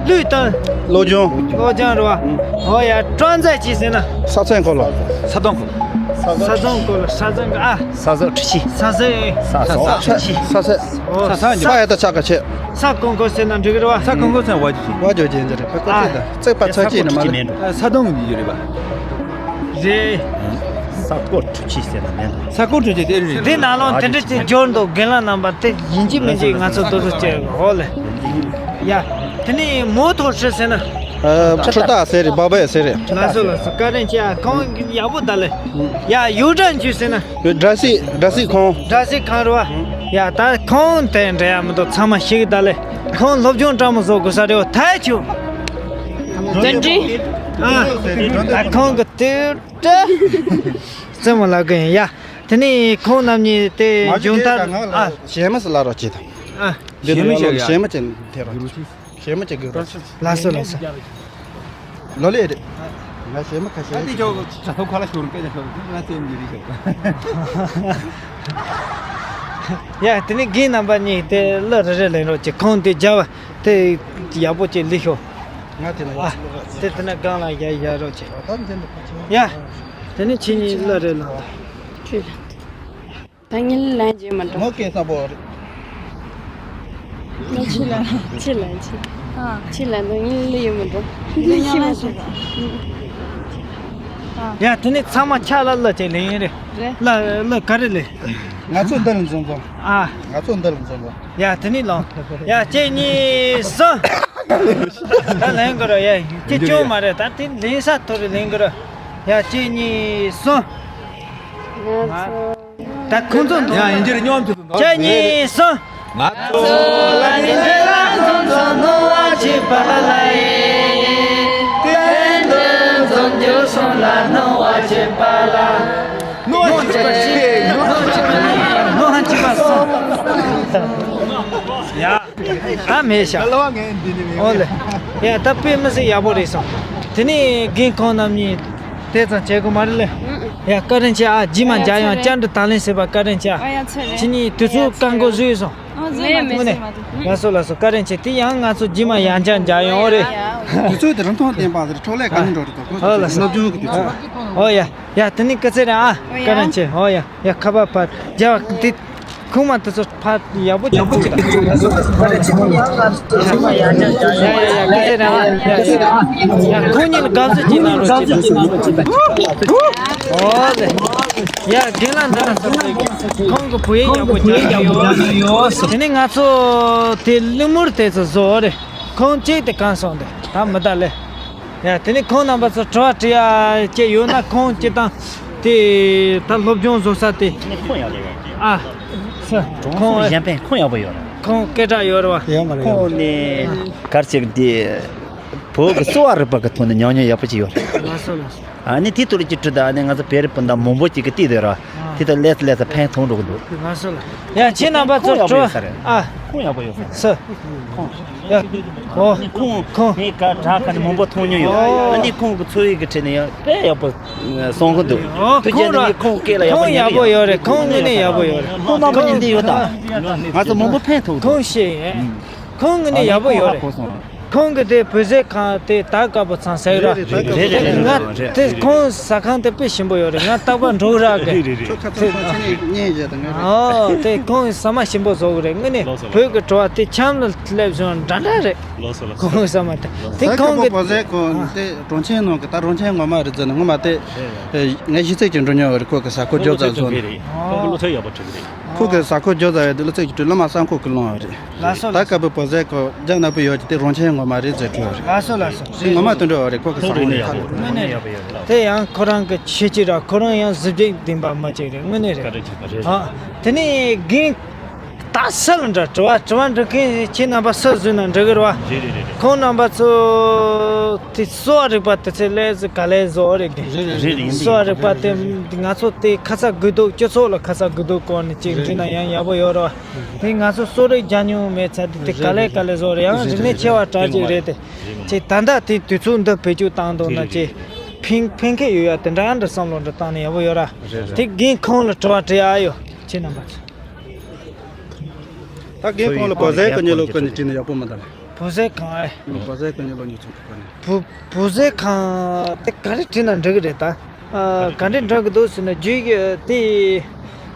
ལུས་སྟོན། སློབ་སྦྱོང་། སློབ་སྦྱོང་རེད་བ། ཨང་། ཨོ་ཡ། ཀྲོང་ཙེ་ཅི་ཟེར་ན། ས་ཚོན་འཁོར་ལོ། ས་དོང་འཁོར་ལོ། ས་དོང་འཁོར་ལོ། ས་ཚོན་གི་ཨ། ས་ཟོག་འཕྲུལ་ཆས། ས་ཟོག་ས་ཟོག་འཕྲུལ་ཆས། ས་ཟོག་ཨོ། ས་ས་ཡ་ད་ཆ་ག་ཆེ། ས་ཀོང་ཀོ་ཟེར་ན་འགྲིག་གི་རེད་བ། ས་ཀོང་ཀོ་ཟེར་བ་ཅི་ཞིག་བ་ཇོ་ཅན་ཟེར་རེད། ཕ་ཀོ་ཨ། ཅི་ད་རྩེག་པ་ཚ་ཅི་ནི་མ་ལེ། ས་དོང་གི་ཡོད་རེད་བ། རེད། ས་ཀོ་འཕྲུལ་ཆས་ཟེར་ན་མེད་ལ། ས་ཀོང་འཕྲུལ་ཆས་དེ་རེད། དེ་ནང་ལོགས་དེ་འདྲ་ཅིག་འབྱོར་འདུག་རྒན་ལགས་རྣམ་པ་དེ་ཡིན་གཅིག་མིན་གཅིག་ང་ཚོ་དོ་དོ་བྱས་ཧོ་ལེ། ཡ། དེ་ནས་མོ་ཐོ་ཧྲི་ཟེར་ན། ཨ། ཁྲི་ཏ་ཟེར་རེད། བ་བའི་ཟེར་རེད། ལགས་སོ་ལགས་སོ། བཀའ་དྲིན་ཆེ་ཨ། ཁོང་ཡག་པོ་ད་ལེ། ཡ། ཡུ་ཏྲན་ཅུས་ཟེར་ན། འདྲ་སི་འདྲ་སི་ཁོང་། འདྲ་སི་ཁང་རུ་བ། ཡ། ད་ཁོང་དེ་འདྲ་ཡ་མི་འདུག་ཚང་མ་ཤིག་ད་ལེ། ཁོང་སློབ་སྦྱོང་སྤྲང་མོ་བཟོ་དགོས་ས་རེད་བ། ཐའི་ཆུ། དོན་འགྲིག་ཨ། ད་ཁོང་གི་ཏིར་ཏི། རྩེད་མོ་ལབ་གི་ཡིན་ཡ། དེ་ནས་ཁོང་རྣམ་གཉིས་དེ་མཇུག་མཐར་ཨ། ཞེ་མ་སི་ལ་རོགས་བྱེད་དང་། ཨ། ཞེ་མ་ཞེ་མ་ཅན་དེ་རོགས། ཞེ་མ་ཅན་གི་རོགས། ལགས་སོ་ལགས་སོ། ལོ་ལེ་རེད། ང་ཞེ་མ་ཁ་ཤས། ཨ་དེ་ཅོག་ཅ་ཐོ་ཁ་ལ་ཤོར་སྐད་ཆ་ཤོར་ང་ཚེ་མི་རིག་ཤོར། ཡ་དེ་ནི་རྒན་རྣམ་པ་གཉིས་དེ་གླུ་རེ་རེ་ལེན་རོགས་གྱིས། ཁོང་དེ་རྒྱབ་དེ་ཡག་པོ་ཅིག་ལི་ཤོག་ང་དེ་ལ་ཨ་ཡ་དེ་དེ་ན་སྒང་ལ་ཡ་ཡ་རོགས་གྱིས། ད་འཛིན་པ་ཁ་ཆེ། ཡ་དེ་ནི་ཁྱེད་གཉིས་གླུ་རེ་ལེན་ད། ད་ངས་ལན་རྗེས་མ་འགྲོ། མོ་སྐད་སང་པོ་རེད། ང་ཕྱི་ལ། ཕྱི་ལ་ཕྱི། ཨ། ཕྱི་ལ་འདུག་ངས་ལི་ཡོད་མི་འགྲོ། ལི་ཤི་མ་ཤི། ཨ། ཡ་དེ་ནི་ཚང་མ་ཆ་ལ་ལ་ཅིག་ལེན་ཡིན་རེད། རེད། ལ་ལ་ག་རེ་ལེ། ང་ཚོ་འདི་ལ་འཛོམས་འཛོམས། ཨ། ང་ཚོ་འདི་ལ་འཛོམས་འཛོམས། ཡ་དེ་ནི་ལོ། ཡ་གཅིག་གཉིས་གསུམ། ད་ལེན་དགོས་ར། ཡ་གཅིག་ཅུང་མ་རེད། ད་དེ་ལེན་ས་ཐོ་རེ་ལེན་དགོས་ར། ཡ་གཅིག་གཉིས་གསུམ། ང་ཚོ། ད་ཁོང་ཚོ་འདུག་ཡང་ཡིན་གྱི་རེད། སྙོམས་ཐུབ་ཐུབ་འདུག་གཅིག་གཉིས་གསུམ། ང་ཚོ་ལ་ཉིན་རེ་ལ་ཚོམ་ཚོམ་ནོར་བ་བྱེད་པ་ལ་ལ་ཡིན། གཏན་དུ་འཛོམས་རྒྱུ་སོང་ལ་ནོར་བ་བྱེད་པ་ལ། ནོར་བ་བྱེད་པ་ཞིག་ནོར་བ་བྱེད་པ་ནོར་བ་བྱེད་པ་སོང་། ཡ། ཨ་མེད་ཤག་ཨོ་ལེ། ཡ་ད་དཔེ་མི་སྲིད་ཡག་པོ་རེད་སོང་། དེ་ནས་རྒན་ཁོང་རྣམ་གཉིས་དེ་ཙམ་བྱེད་དགོས་མ་རེད་ལེ། ཡ་བཀའ་དྲིན་ཆེ་ཨ། རྗེས་མ་མཇལ་ཡོང་། བཅར་འདྲི་དང་ལེན་བྱས་པ་བཀའ་དྲིན་ཆེ་ཨ། ཁྱེད་གཉིས་དུས་ཚོད་བཀག་འགོག་བཟོས་སོང་། ཨ་ཟོ་མ་ཐུབ་ནས། ལགས་སོ་ལགས་སོ། བཀའ་དྲིན་ཆེ། དེ་ཡང་ང་ཚོ་རྗེས་མ་ཡང་བསྐྱར་མཇལ་ཡོང་རེད། དུས་ཚོད་དེ་རིང་ཐོག་བསྟན་པ་ཟེར་འཕྲོ་ལས་ག་ནས་འགྲོ་རེད་དོ། ཨོ་ལགས་སོ། སློབ་སྦྱོང་གི་དུས་ཚོད། ཨོ་ཡ་ཡ། དེ་ནས་སྐུ་ཚེ་རིང་ཨ། བཀའ་དྲིན་ཆེ། ཨོ་ཡ་ཡ། ཁ་པར་ཕར་རྒྱག་དེ། ཁོང་མ་དེ་ཚོ་ཕ་ཡག་པོ་ཅིག་ཡག་པོ་ཅིག་ཡ་ཡ་ཡ་ཡ་ཡ་ཁོང་གཉིས་ལ་དགའ་བསུ་ཅིག་གནང་རོགས་བྱེད། ཨོ་ལེ། ཡ་རྒན་ལགས་འདི་ལ་ཁོང་གི་བུ་ཡིན་ཡག་པོ་རྒྱག་གི་ཡོད། དེ་ནས་ང་ཚོ་དེ་གླེང་མོལ་དེ་ཚོ་བཟོ་རེད། ཁོང་གཅིག་དེ་གང་སོང་དེ་ད་མི་ད་ལེ། ཡ་དེ་ནས་ཁོང་རྣམ་པ་ཚོ་དྲི་བ་དྲི་ཡ་ཅིག་ཡོད་ན་ཁོང་སྤྱིར་བཏང་དེ་ད་སློབ་སྦྱོང་བཟོ་ས་དེ། ཁོང་ཡག་པོ་ཡོད། ཨ། ཁོང་གཞན་ཕན་ཁོང་ཡག་པོ་ཡོད་རེད། ཁོང་སྐད་གྲགས་ཡོད་རེད་བ། ཡོད་མ་རེད། ཁོང་ནི་གར་ཅིག་འདི་བོད་ཀྱི་གསོ་བ་རིག་པ་གི་ཐོག་ནས་ཉམས་མྱོང་ཡག་པོ་ཅིག་ཡོད་རེད། ལགས་སོ་ལགས་སོ། ཨ་ནི་དེ་ཐོག་ལ་ཅིག་དྲི་ད་ཨ་ནི་ང་ཚོ་བོད་རིགས་སྤུན་ཟླ་མང་པོ་ཅིག་གིས་བལྟས་བསྡད་ར། དེ་དང་ལས་སུ་ལས་སུ་ཕན་ཐོགས་འགྲོ་གི་འདུག་ལགས་སོ་ལགས། ཡ་ཁྱེད་རྣམ་པ་ཚོ་ཁོང་ཡག་པོ་ཡོད་ས་རེད། ཨ། ཁོང་ཡག་པོ་ཡོད་ས་རེད། སུ། ཡ། ཨོ། ཁོང་ཁོང་ངས་ག་དྲ་ཁ་ནས་མང་པོ་མཐོང་མྱོང་ཡོད། ཨོ། ཨ་ནི་ཁོང་གི་འཚོ་བའི་གི་ཁྲོད་ནས་ཡང་དཔེ་ཡག་པོ་གསུང་གི་འདུག་ཨོ་ཐུགས་རྗེ་ཆེ། ཁོང་ཁོང་སྐད་ལ་ཡག་པོ་ཉན་གི་ཡོད་རེད། ཁོང་དངོས་གནས་ཡག་པོ་ཡོད་རེད། ཁོང་མང་པོ་ཉན་གི་ཡོད་ད། ང་ཚོ་མང་པོ་ཕན་ཐོགས་འདུག་ཁོང་ཤེས་ཡིན། ཁོང་དངོས་གནས་ཡག་པོ་ཡོད་རེད། ཁོང་གི་དེ་བོད་ཟས་ཁང་དེ་ད་དཀར་པོ་ཚང་ཟེར་ར། རེད་རེད་རེད། ང་དེ་ཁོང་ཟ་ཁང་དེ་དཔེ་ཞིམ་པོ་ཡོད་རེད། ང་རྟག་པར་འགྲོ་རག་གི། རེད་རེད་རེད། ཁྱོད་ཁ་ཚང་ཁ་ཆེ་ནས་བརྙན་བཞག་དང་ངས་རེད། ཨོ་དེ་ཁོང་ཟ་མ་ཞིམ་པོ་བཟོ་གི་རེད། དངོས་གནས་ལགས་སོ་ལགས་སོ། བོད་ཀྱི་བྲོ་བ་དེ་ཆམ་ལ་སླེབས་བྱུང་འདྲ་འདྲ་རེད། ལགས་སོ་ལགས་སོ། ཁོང་ཟ་མ་དེ་དེ་ཁོང་གི་བོད་ཟས་ཁོ་དེ་གྲོང་ཁྱེར་ནང་གི་ད་གྲོང་ཁྱེར་ངོ་མ་རེད་ཟེར་ན་ངོ་མ་དེ་ངས་ཤེས་ཚད་ཀྱི་འགྲོ་མྱོང་རེད། ཁོ་གི་ཟ་ཁོ་ཁོང་ལོ་ཚོད་ཅུང་གི་རེད། ཁོང་གི་ལོ་ཚོད་ཡག་པོ་ཅིག་རེད། ཁོ་གི་ཟ་ཁོ་ཇོ་ཟ་ཡ་དེ་ལོ་ཚོད་ཀྱི་དུས་ལོ་མ་སང་ཁོ་གི་ལོང་བ་རེད། ལགས་སོ་ད་ལགས་སོ། དཀར་པོའི་བོད་ཟས་ཁོ་རྒྱ་ནག་པོ་ཡོད་ཀྱི་དེ་རང་ཆེན་ངོ་མ་རེད་ཟེར་གྲོས་རེད། ལགས་སོ་ལགས་སོ། དེ་ངོ་མ་དོན་འགྲོ་བ་རེད། ཁོ་གི་ཟ་ཁོ་ནི་ཁ་ལོ། དངོས་གནས་དེ་ཡང་ཁོ་རང་གི་ཆེ་ཆེ་ར་ཁོ་རང་ཡང་གཟི་བརྗིད་ལྡན་པ་མ་ཅིག་རེད། དངོས་གནས་རེད། བཀའ་དྲིན་ཆེ་བ་རེད། ཨ་དེ་ནས་རྒན་ད་སུ་ལ་འདྲ་དྲི་བ་དྲི་བ་འདྲི་མཁན་ཁྱེད་རྣམ་པ་སུ་བཟོས་ན་འགྲིག་གི་རེད་བ། རེད་རེད་རེད། ཁོང་རྣམ་པ་ཚོ་དེ་གསོ་བ་རིག་པ་དེ་ཚོ་ལས་ག་ལས་བཟོ་རེད་གི། རེད་རེད་རེད། གསོ་བ་རིག་པ་དེ་ང་ཚོ་དེ་ཁ་ཚ་དགོས་གཏུགས་སྤྱི་ཚོགས་ལ་ཁ་ཚ་དགོས་གཏུགས་སྐོར་ནས་ཅིག་འདྲི་ན་ཡང་ཡག་པོ་ཡོད་རེད་བ། དེ་ང་ཚོ་གསོ་རིག་རྒྱག་མྱོང་མེད་ཚར་དུས་དེ་ག་ལས་ག་ལས་བཟོ་རེད། ཡང་རིག་གནས་ཆེ་བ་དྲག་ཅིག་རེད་དེ། ཅིག་ད་ལྟ་དེ་དུས་ཚོད་འདི་བེད་སྤྱོད་བཏང་འདུག་ན་ཅིག་ཕན་ཕན་ཁེ་ཡོད་ཡ་དེ་འདྲ་འདྲ་བསམ་བློ་འདྲ་བཏང་ན་ཡག་པོ་ཡོད་ར། རེད་རེད། དེ་རྒན་ཁོང་ལ་དྲི་བ་དྲི་ཡ་ཡོད་ཁྱེད་རྣམ་པ་ཚོ། ད་རྒན་ཁོང་ལ་བོད་ཟས་གི་གནས་ལུགས་ཀུན་ནས་དྲིས་ན་ཡག་པོ་མི་འདུག་བོད་ཟས་གང་ཨེ། བོད་ཟས་གི་གནས་ལུགས་ཉོ་ཚོང་གི་གོ་ནས། བོད་བོད་ཟས་གང་དེ་ག་རེ་དྲིས་ན་འགྲིག་གི་རེད་ད། ཨ་ག་འདྲས་འགྲིག་གི་འདུག་ཟེར་ན་རྒྱུས་དེ་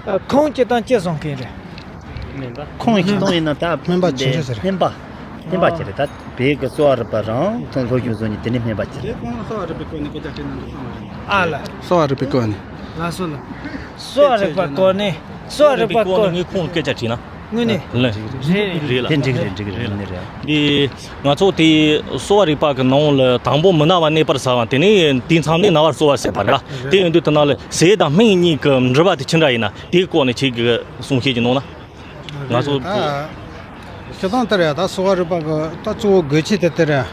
ཨ་ཁོང་སྤྱིར་བཏང་ཅི་བཟོ་མཁན་རེད། སྨན་པ། ཁོང་སྤྱིར་བཏང་ཡིན་ན་ད་སྨན་པ་ཆེ་རེད་ཟེར། སྨན་པ། སྨན་པ་ཆེ་རེད་ད། བོད་ཀྱི་གསོ་བ་རིག་པ་རང་ཐོན་སློབ་སྦྱོང་བཟོ་ནས་དེ་ནས་སྨན་པ་ཆེ་རེད། ཁོང་གསོ་བ་རིག་པའི་སྐོར་ནས་སྐད་ཆ་དྲིས་ན་འགྲིག་སོང་བ་རེད། ཨ་ལ། གསོ་བ་རིག་པའི་སྐོར་ནས། ལགས་སོ་ལགས། གསོ་བ་རིག་པ་སྐོར་ནས། གསོ་བ་རིག་པ་སྐོར་ནས་ངས་ཁོང་སྐད་ཆ་དྲིས་ན། དངོས་གནས། ལན། རེད་རེད། དེ་འགྲིག་རེད་འགྲིག་རེད་ནི་རེད། འདི་ང་ཚོ་དེ་གསོ་བ་རིག་པ་གི་ནང་ལ་དང་པོ་མི་ན་བ་གནས་པར་ཟ་བ་དེ་ནས་དེའི་མཚམས་ནས་ན་བར་གསོ་བ་ཟེར་བ་རེད། དེ་ཡིན་དུས་དེ་ནང་ལ་ཟས་དང་སྨན་གཉིས་ཀྱི་འབྲེལ་བ་དེ་ཅི་འདྲ་ཡིན་ན་དེའི་སྐོར་ནས་ཁྱེད་ཀྱིས་གསུང་བཤད་ཅིག་གནང་ན། ང་ཚོ་ད་སྤྱིར་བཏང་དེ་རེད། ད་གསོ་བ་རིག་པ་གི་ད་གཙོ་བོ་དགོས་ཆེད་དེ་དེ་རེད།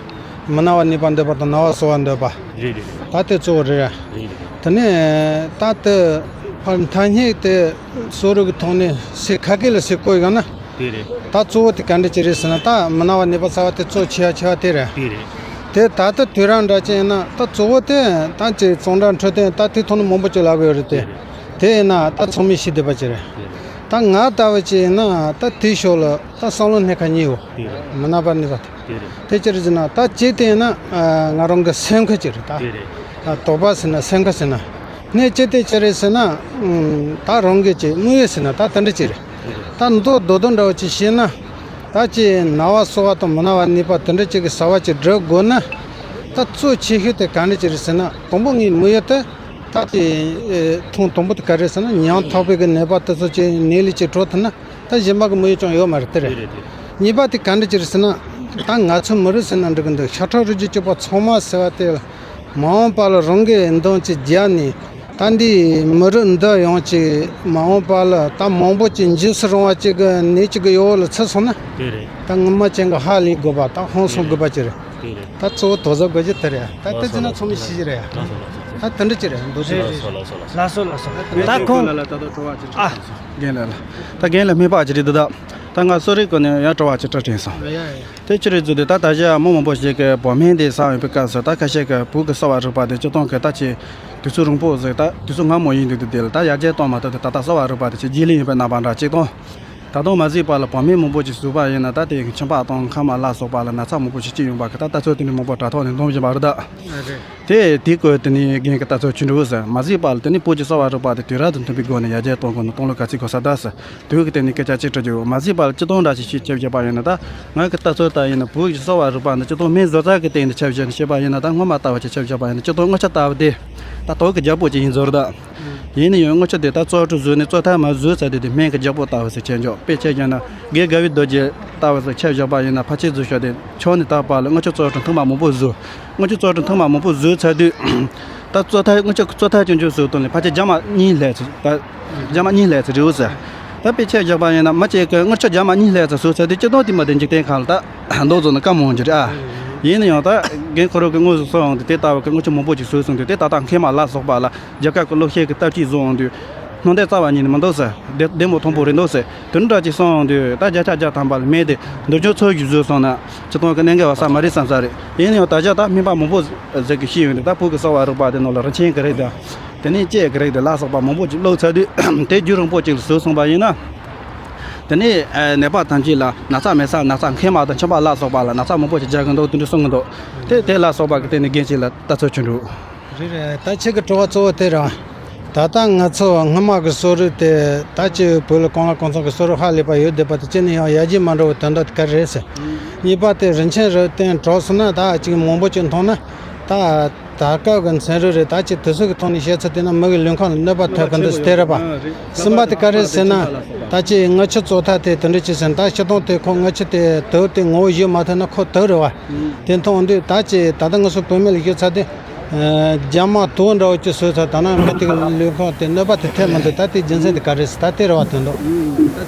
མི་ན་བ་གནས་པར་འདོད་པ་དང་ན་བ་གསོ་བར་འདོད་པ། རེད་རེད་རེད། ད་དེ་གཙོ་བོ་རེད། རེད་རེད། དེ་ནས་ད་དེ་ཕར་ཐ་སྙད་དེ་གསོ་རིག་གི་ཐོག་ནས་ཟས་ཁ་སྐད་ལ་ཟས་བཀོད་ཡོང་ན། དེ་རེད། ད་གཙོ་བོ་དེ་ག་འདྲ་ཅིག་རེད་ཟེར་ན་ད་མི་ན་བ་གནས་པ་ཟ་བ་དེ་གཙོ་ཆེ་བ་ཆེ་བ་དེ་རེད། དེ་རེད། དེ་ད་ལྟ་དུས་རབས་འདྲ་ཅིག་ཡིན་ན་ད་གཙོ་བོ་དེ་ད་ཅིག་གཙང་སྦྲ་འཕྲོད་བསྟེན་ད་དེ་ཐོག་ནས་མང་པོ་ཅིག་ལབ་ཡོད་རེད་དེ། དེ་རེད། དེ་ཡིན་ན་ད་ཚང་མས་ཤེས་བསྡད་པ་ཅིག་རེད། ད་ང་ལྟ་བུ་ཅིག་ཡིན་ན་ད་དེའི་ཕྱོགས་ལ་ད་བསམ་བློ་སྣེ་ཁ་གཉིས་ཡོད། དེ་རེད། མི་ན་བ་གནས་པ་དེ། དེ་རེད། དེ་ཅི་རེད་ཟེར་ན་ད་ཅིག་དེ་ཡིན་ན་ང་རང་གི་སེམས་ཁ་ཅིག་རེད་ད། དེ་རེད། དོགས་པ་ཟེར་ན་སེམས་ཁ་ཟེར་ན། གནས་ཅིག་དེ་ཅི་རེད་ཟེར་ན། ད་རང་གི་ཅིག་དམིགས་ཡུལ་ཟེར་ན་ད་དེ་འདྲ་ཅིག་རེད། ད་མདོ་རྡོག་རྡོག་འདྲ་བོ་ཅིག་བཤད་ན། ད་ཅིག་ན་བ་གསོ་བ་དང་མི་ན་བ་གནས་པ་དེ་འདྲ་ཅིག་གི་བྱ་བ་ཅིག་སྒྲུབ་དགོས་ན། ད་གཙོ་ཆེ་ཤོས་དེ་ག་འདྲ་ཅིག་རེད་ཟེར་ན་དང་པོ་ངའི་དམིགས་ཡུལ་དེ། ད་ཅིག་ཐེངས་དང་པོ་དེ་ག་རེད་ཟེར་ན་ཉམ་ཐག་པའི་གི་ནད་པ་དེ་ཚོ་ཅིག་ནད་ལས་ཅིག་གྲོལ་ཐུབ་ན་ད་གཞན་པ་གི་དམིགས་ཡུལ་ཅང་ཡོད་མ་རེད་དེ་རེད། གཉིས་པ་དེ་ག་འདྲ་ཅིག་རེད་ཟེར་ན། ད་ང་ཚོ་མི་རིགས་ཟེར་ན་འགྲིག་གི་འདུག་ཤ་ཁྲག་རུས་ཀྱི་གཅོད་པ་ཚང་མ་ཟེར་བ་དེ། མ་འོངས་པ་ལ་རང་གི་འདོན་ཅིག་རྒྱག་ནས་ད་འདི་མི་རིགས་འདི་ཡང་ཅིག་མ་འོངས་པ་ལ་ད་མང་པོ་ཅིག་འཇིགས་སུ་རུང་བ་ཅིག་གི་ནད་ཅིག་གི་ཡོ་བོ་ལ་ཚུད་སོང་ན། དེ་རེད། ད་ངོ་མ་ཅན་གི་ཧ་ལས་དགོས་པ་ད་ཧང་སང་དགོས་པ་ཅིག་རེད། དེ་རེད། ད་གཙོ་བོ་དོ་ཟབ་དགོས་ཀྱི་དེ་རེད། ད་དེ་ཚོ་ན་ཚང་མས་ཤེས་ཀྱི་རེད། ད་དེ་འདྲ་ཅིག་རེད་འདུག་ཅིག་རེད། ལགས་སོ་ལགས་སོ། ད་ཁོང་ལ་ད་ལྟ་དྲི་བ་ཅིག་ཨ། རྒན་ལགས་ལ། ད་རྒན་ལགས་སྨན་པ་ཅིག་རེད་འདུག་ད་ད་ང་གསོ་རིག་གི་ནས་ཡང་དྲི་བ་ཅིག་དྲི་དྲན་སོང་། ཡ་ཡ། དེ་ཅི་རེད་ཟེར་དུས་ད་ད་ཆ་མི་མང་པོ་ཞིག་གིས་བོད་སྨན་དེ་ཟ་ཡོང་པའི་སྐབས་སུ་ད་ཁ་ཤས་ཀྱིས་བོད་ཀྱི་གསོ་བ་རིག་པ་དེ་སྤྱིར་བཏང་གི་ད་ཅིག་དུས་ཚོད་རིང་པོ་ཟིག་ད་དུས་ཚོད་སྔ་མོ་ཡིན་དུས་དེ་ལ་ད་ཡར་རྒྱས་གཏོང་མ་ཐུབ་དུས་ད་ལྟ་གསོ་བ་རིག་པ་དེ་ཅིག་རྗེས་ལུས་ཡིན་པའི་རྣམ་པ་འདྲ་ཅིག་དང་། ད་དུང་མ་གཟིགས་པ་ལ་བུད་མེད་མང་པོ་ཅིག་གཟིགས་པ་ཡིན་ན། ད་དེ་ཁྱིམ་པ་དང་མཁལ་མ་ལ་སོགས་པ་ལ་ན་ཚ་མང་པོ་ཞིག་སྐྱེ་ཡོང་པ་གི་ད་ལྟ་ཚོད་དེ་འདྲ་མང་པོ་དྲ་ཐོག་ནས་མཐོང་བཞིན་པ་རེད་ད། རེད། དེ་དེའི་སྐོར་དེ་ནས་རྒན་གྱིས་ལྟ་ཚུལ་ཅི་འདྲ་ཡོད་ཟེར། མ་གཟིགས་པ་ལ་དེ་ནས་བོད་ཀྱི་གསོ་བ་རིག་པ་དེ་དུས་རབས་དང་མཐུན་པའི་སྒོ་ནས་ཡར་རྒྱས་གཏོང་དགོས་ན་གཏོང་ལུགས་ག་ཚོད་དགོས་ས་ད་ཟེར། དུས་ཀྱི་སྟེང་ནས་སྐད་ཆ་གཅིག་དྲི་རྒྱུ་ཡོད། མ་གཟིགས་པ་ལ་སྤྱིར་བཏང་འདྲ་ཞིག་ཞིག་ཁྱབ་བཞག་པ་ཡིན་ན། ད་ང་གི་ལྟ་ཚུལ་ལྟར་ཡིན་ན་བོད་ཀྱི་གསོ་བ་རིག་པ་འདི་སྤྱིར་བཏང་སྨན་བཟོ་རྩལ་གྱི་སྟེང་ནས་ཁྱབ་བཞག་ནས་བཤད་པ་ཡིན་ན། ད་སྔོན་མ་ལྟ་བུ་ཅིག་ཁྱབ་བཞག་པ་ཡིན་ན། སྤྱིར་བཏང་རྔུལ་ཆུ་ལྟ་བུ་དེ་ད་དོག་གི་རྒྱལ་པོ་ཅིག་ཡིན་ཟེར་ད། ཡིན་ན་ཡང་རྔུལ་ཆུ་དེ་ད་བཙོ་བཀྲུ་བཟོས་ནས་བཙོ་ཐལ་མ་བཟོས་ཚར་དུས་དེ་སྨན་གྱི་རྒྱལ་པོ་ལྟ་བུ་ཟེར་ཁྱབ་འཇུག་དཔེ་ཆ་བཞག་ན། རྒན་དགའ་བའི་རྡོ་རྗེ་ལྟ་བུ་ཟེར་ཁྱབ་བཞག་པ་ཡིན་ན། ཕལ་ཆེར་བཟོ་ཤོག་དེ་ཆུ་ནས་བཏབ་པ་ལ་རྔུལ་ཆུ་བཙོ་བཀྲུ་མཐུག་མ་མང་པོ་བཟོས། རྔུལ་ཆུ་བཙོ་བཀྲུ་མཐུག་མ་མང་པོ་བཟོས་ཚར་དུས། ད་བཙོ་ཐལ། རྔུལ་ཆུ་བཙོ་ཐལ་ཅུང་ཅུང་བཟོས་བཏང་ནས་ཕལ་ཆེར་རྒྱ་མ་གཉིས་སླེབས་ཚར་ད། རྒྱ་མ་གཉིས་སླེབས་ཚར་རེད་ཟེར། ད་དཔེ་ཆ་བཞག་པ་ཡིན་ན། མི་གཅིག་གིས་རྔུལ་ཆུ་རྒྱ་མ་གཉིས་སླེབས་ཚར་བཟོས་ཚར་དུས་སྤྱིར་བཏང་དེ་མ་དེ་འཇིག་རྟེན་ཁམས་ལ་ད་མདོག་བཟོ་ན་དཀའ་མོ་ཅིག་རེད་ཨ། ཡིན་ན་ཡང་ད་རྒན་ཁོ་རང་གིས་དངོས་སུ་གསོལ་འོང་དུས་དེ་ལྟ་བུ་གི་རྔུལ་ཆུ་མང་པོ་ཅིག་བཟོས་སོང་དུས། དེ་ད་ལྟ་མཁལ་མ་ལ་སོགས་པ་ལ་རྒྱ་གར་གྱི་གློ་བཤལ་གྱི་སྟབས་ཀྱིས་བཟོས་འོང་དུས། སྣུམ་ལྡན་རྩ་བ་ཉིད་ནས་མི་འདུག་ཟེར། བདེ་བདེ་མོ་མཐོང་པོ་རེད་འདུག་ཟེར། དེ་འདྲ་ཅིག་གསུངས་འོང་དུས། ད་བརྒྱ་ཆ་བརྒྱ་ཐམ་པ་ལ་སྨན་དེ་འདུལ་ཆུང་ཚོ་ཞིག་བཟོས་སོང་ན་སྤྱིར་བཏང་གི་གནད་འགག་ཡོད་ས་མ་རེད་བསམ་ས་རེད། ཡིན་ཡང་ད་ཆ་ད་སྨན་པ་མང་པོ་ཟིག་གིས་བཤད་ཡོང་དུས། ད་བོད་ཀྱི་གསོ་བ་རིག་པ་དེ་ནང་ལ་རིན་ཆེན་གྱི་རིགས་དང་། དེ་ནས་ལྕེ་གི་རིགས་དེ་ལ་སོགས་པ་མང་པོ་ཅིག་བླུགས་ཚར་དུས། དེ་རྒྱུན་རིང་པོ་ཅིག་ལ་བཟོས་སོང་པ་ཡིན་ན། དེ་ནས་ནད་པ་ཐམས་ཅད་ལ་ན་ཚ་མེད་ས། ན་ཚ་མཁལ་མ་དང་མཆིན་པ་ལ་སོགས་པ་ལ་ན་ཚ་མང་པོ་ཅིག་རྒྱག་གི་འདུག་དེ་འདྲ་གསུང་གི་འདུག། དེ་དེ་ལ་སོགས་པ་གི་སྟེང་ནས་རྒན་ཁྱེད་ལ་ལྟ་ཚུལ་ཅི་འདྲ། རེད་རེད། ད་ཁྱེད་ཀྱི་དྲི་བ་གཙོ་བོ་དེ་རེད། ད་ལྟ་ང་ཚོ་སྔོན་མ་གི་གསོ་རིག་དེ་ད་ཅིག་བོད་ལ་གང་ལ་གང་འཚམ་གི་གསོ་རིག་ཧ་ལས་པ་ཡོད་བསྡད་པ་དེ་གཅིག་ནས་ཡང་ཡར་རྒྱས་མ་འགྲོ་བའི་དོན་དག་དེ་ག་རེ་རེད་ཟེར། གཉིས་པ་དེ་རིན་ཆེན་རིགས་སྟེང་དྲངས་སོང་ན། ད་ཅིག་མང་པོ་ཅིག་མཐོང་ན། ད་ད་སྐབས་ཀྱི་ཚན་རིག་རེད། ད་ཅིག་དུས་ཚོད་ཀྱི་ཐོག་ནས་བཤད་ཚུལ་དེ་ན་མི་གི་ལུས་ཁམས་ལ་གནོད་པ་ཐེབས་ཀྱི་འདུག་ཟེར་དེ་རེད་པ། གསུམ་པ་དེ་ག་རེ་ཟེར་ན། ད་ཅིག་རྔུལ་ཆུ་བཙོ་ཐལ་དེ་དེ་འདྲ་ཅིག་ཟེར་ན། ད་སྤྱིར་བཏང་དེ་ཁོ་རྔུལ་ཆུ་དེ་དུག་དེ་ངོ་བོ་ཞིག་མ་ཐེབས་ན་ཁོ་དུག་རེད་པ། དེ་མཐོང་དུས་ད་ཅིག་ད་ལྟ་ང་ཚོ་བོད་སྨན་ལ་ཞུས་ཚར་དུས། རྒྱ་མ་དུག་འདྲ་བོ་ཅིག་བཟོས་ཚར། ད་ནང་མི་དེ་གི་ལུས་ཁམས་དེ་གནོད་པ་དེ་ཐེབས་མི་འདུག། ད་དེ་རྒྱུ་མཚན་དེ་ག་རེ་ཟེར། ད་དེ་རེད་པ། དོན་དག་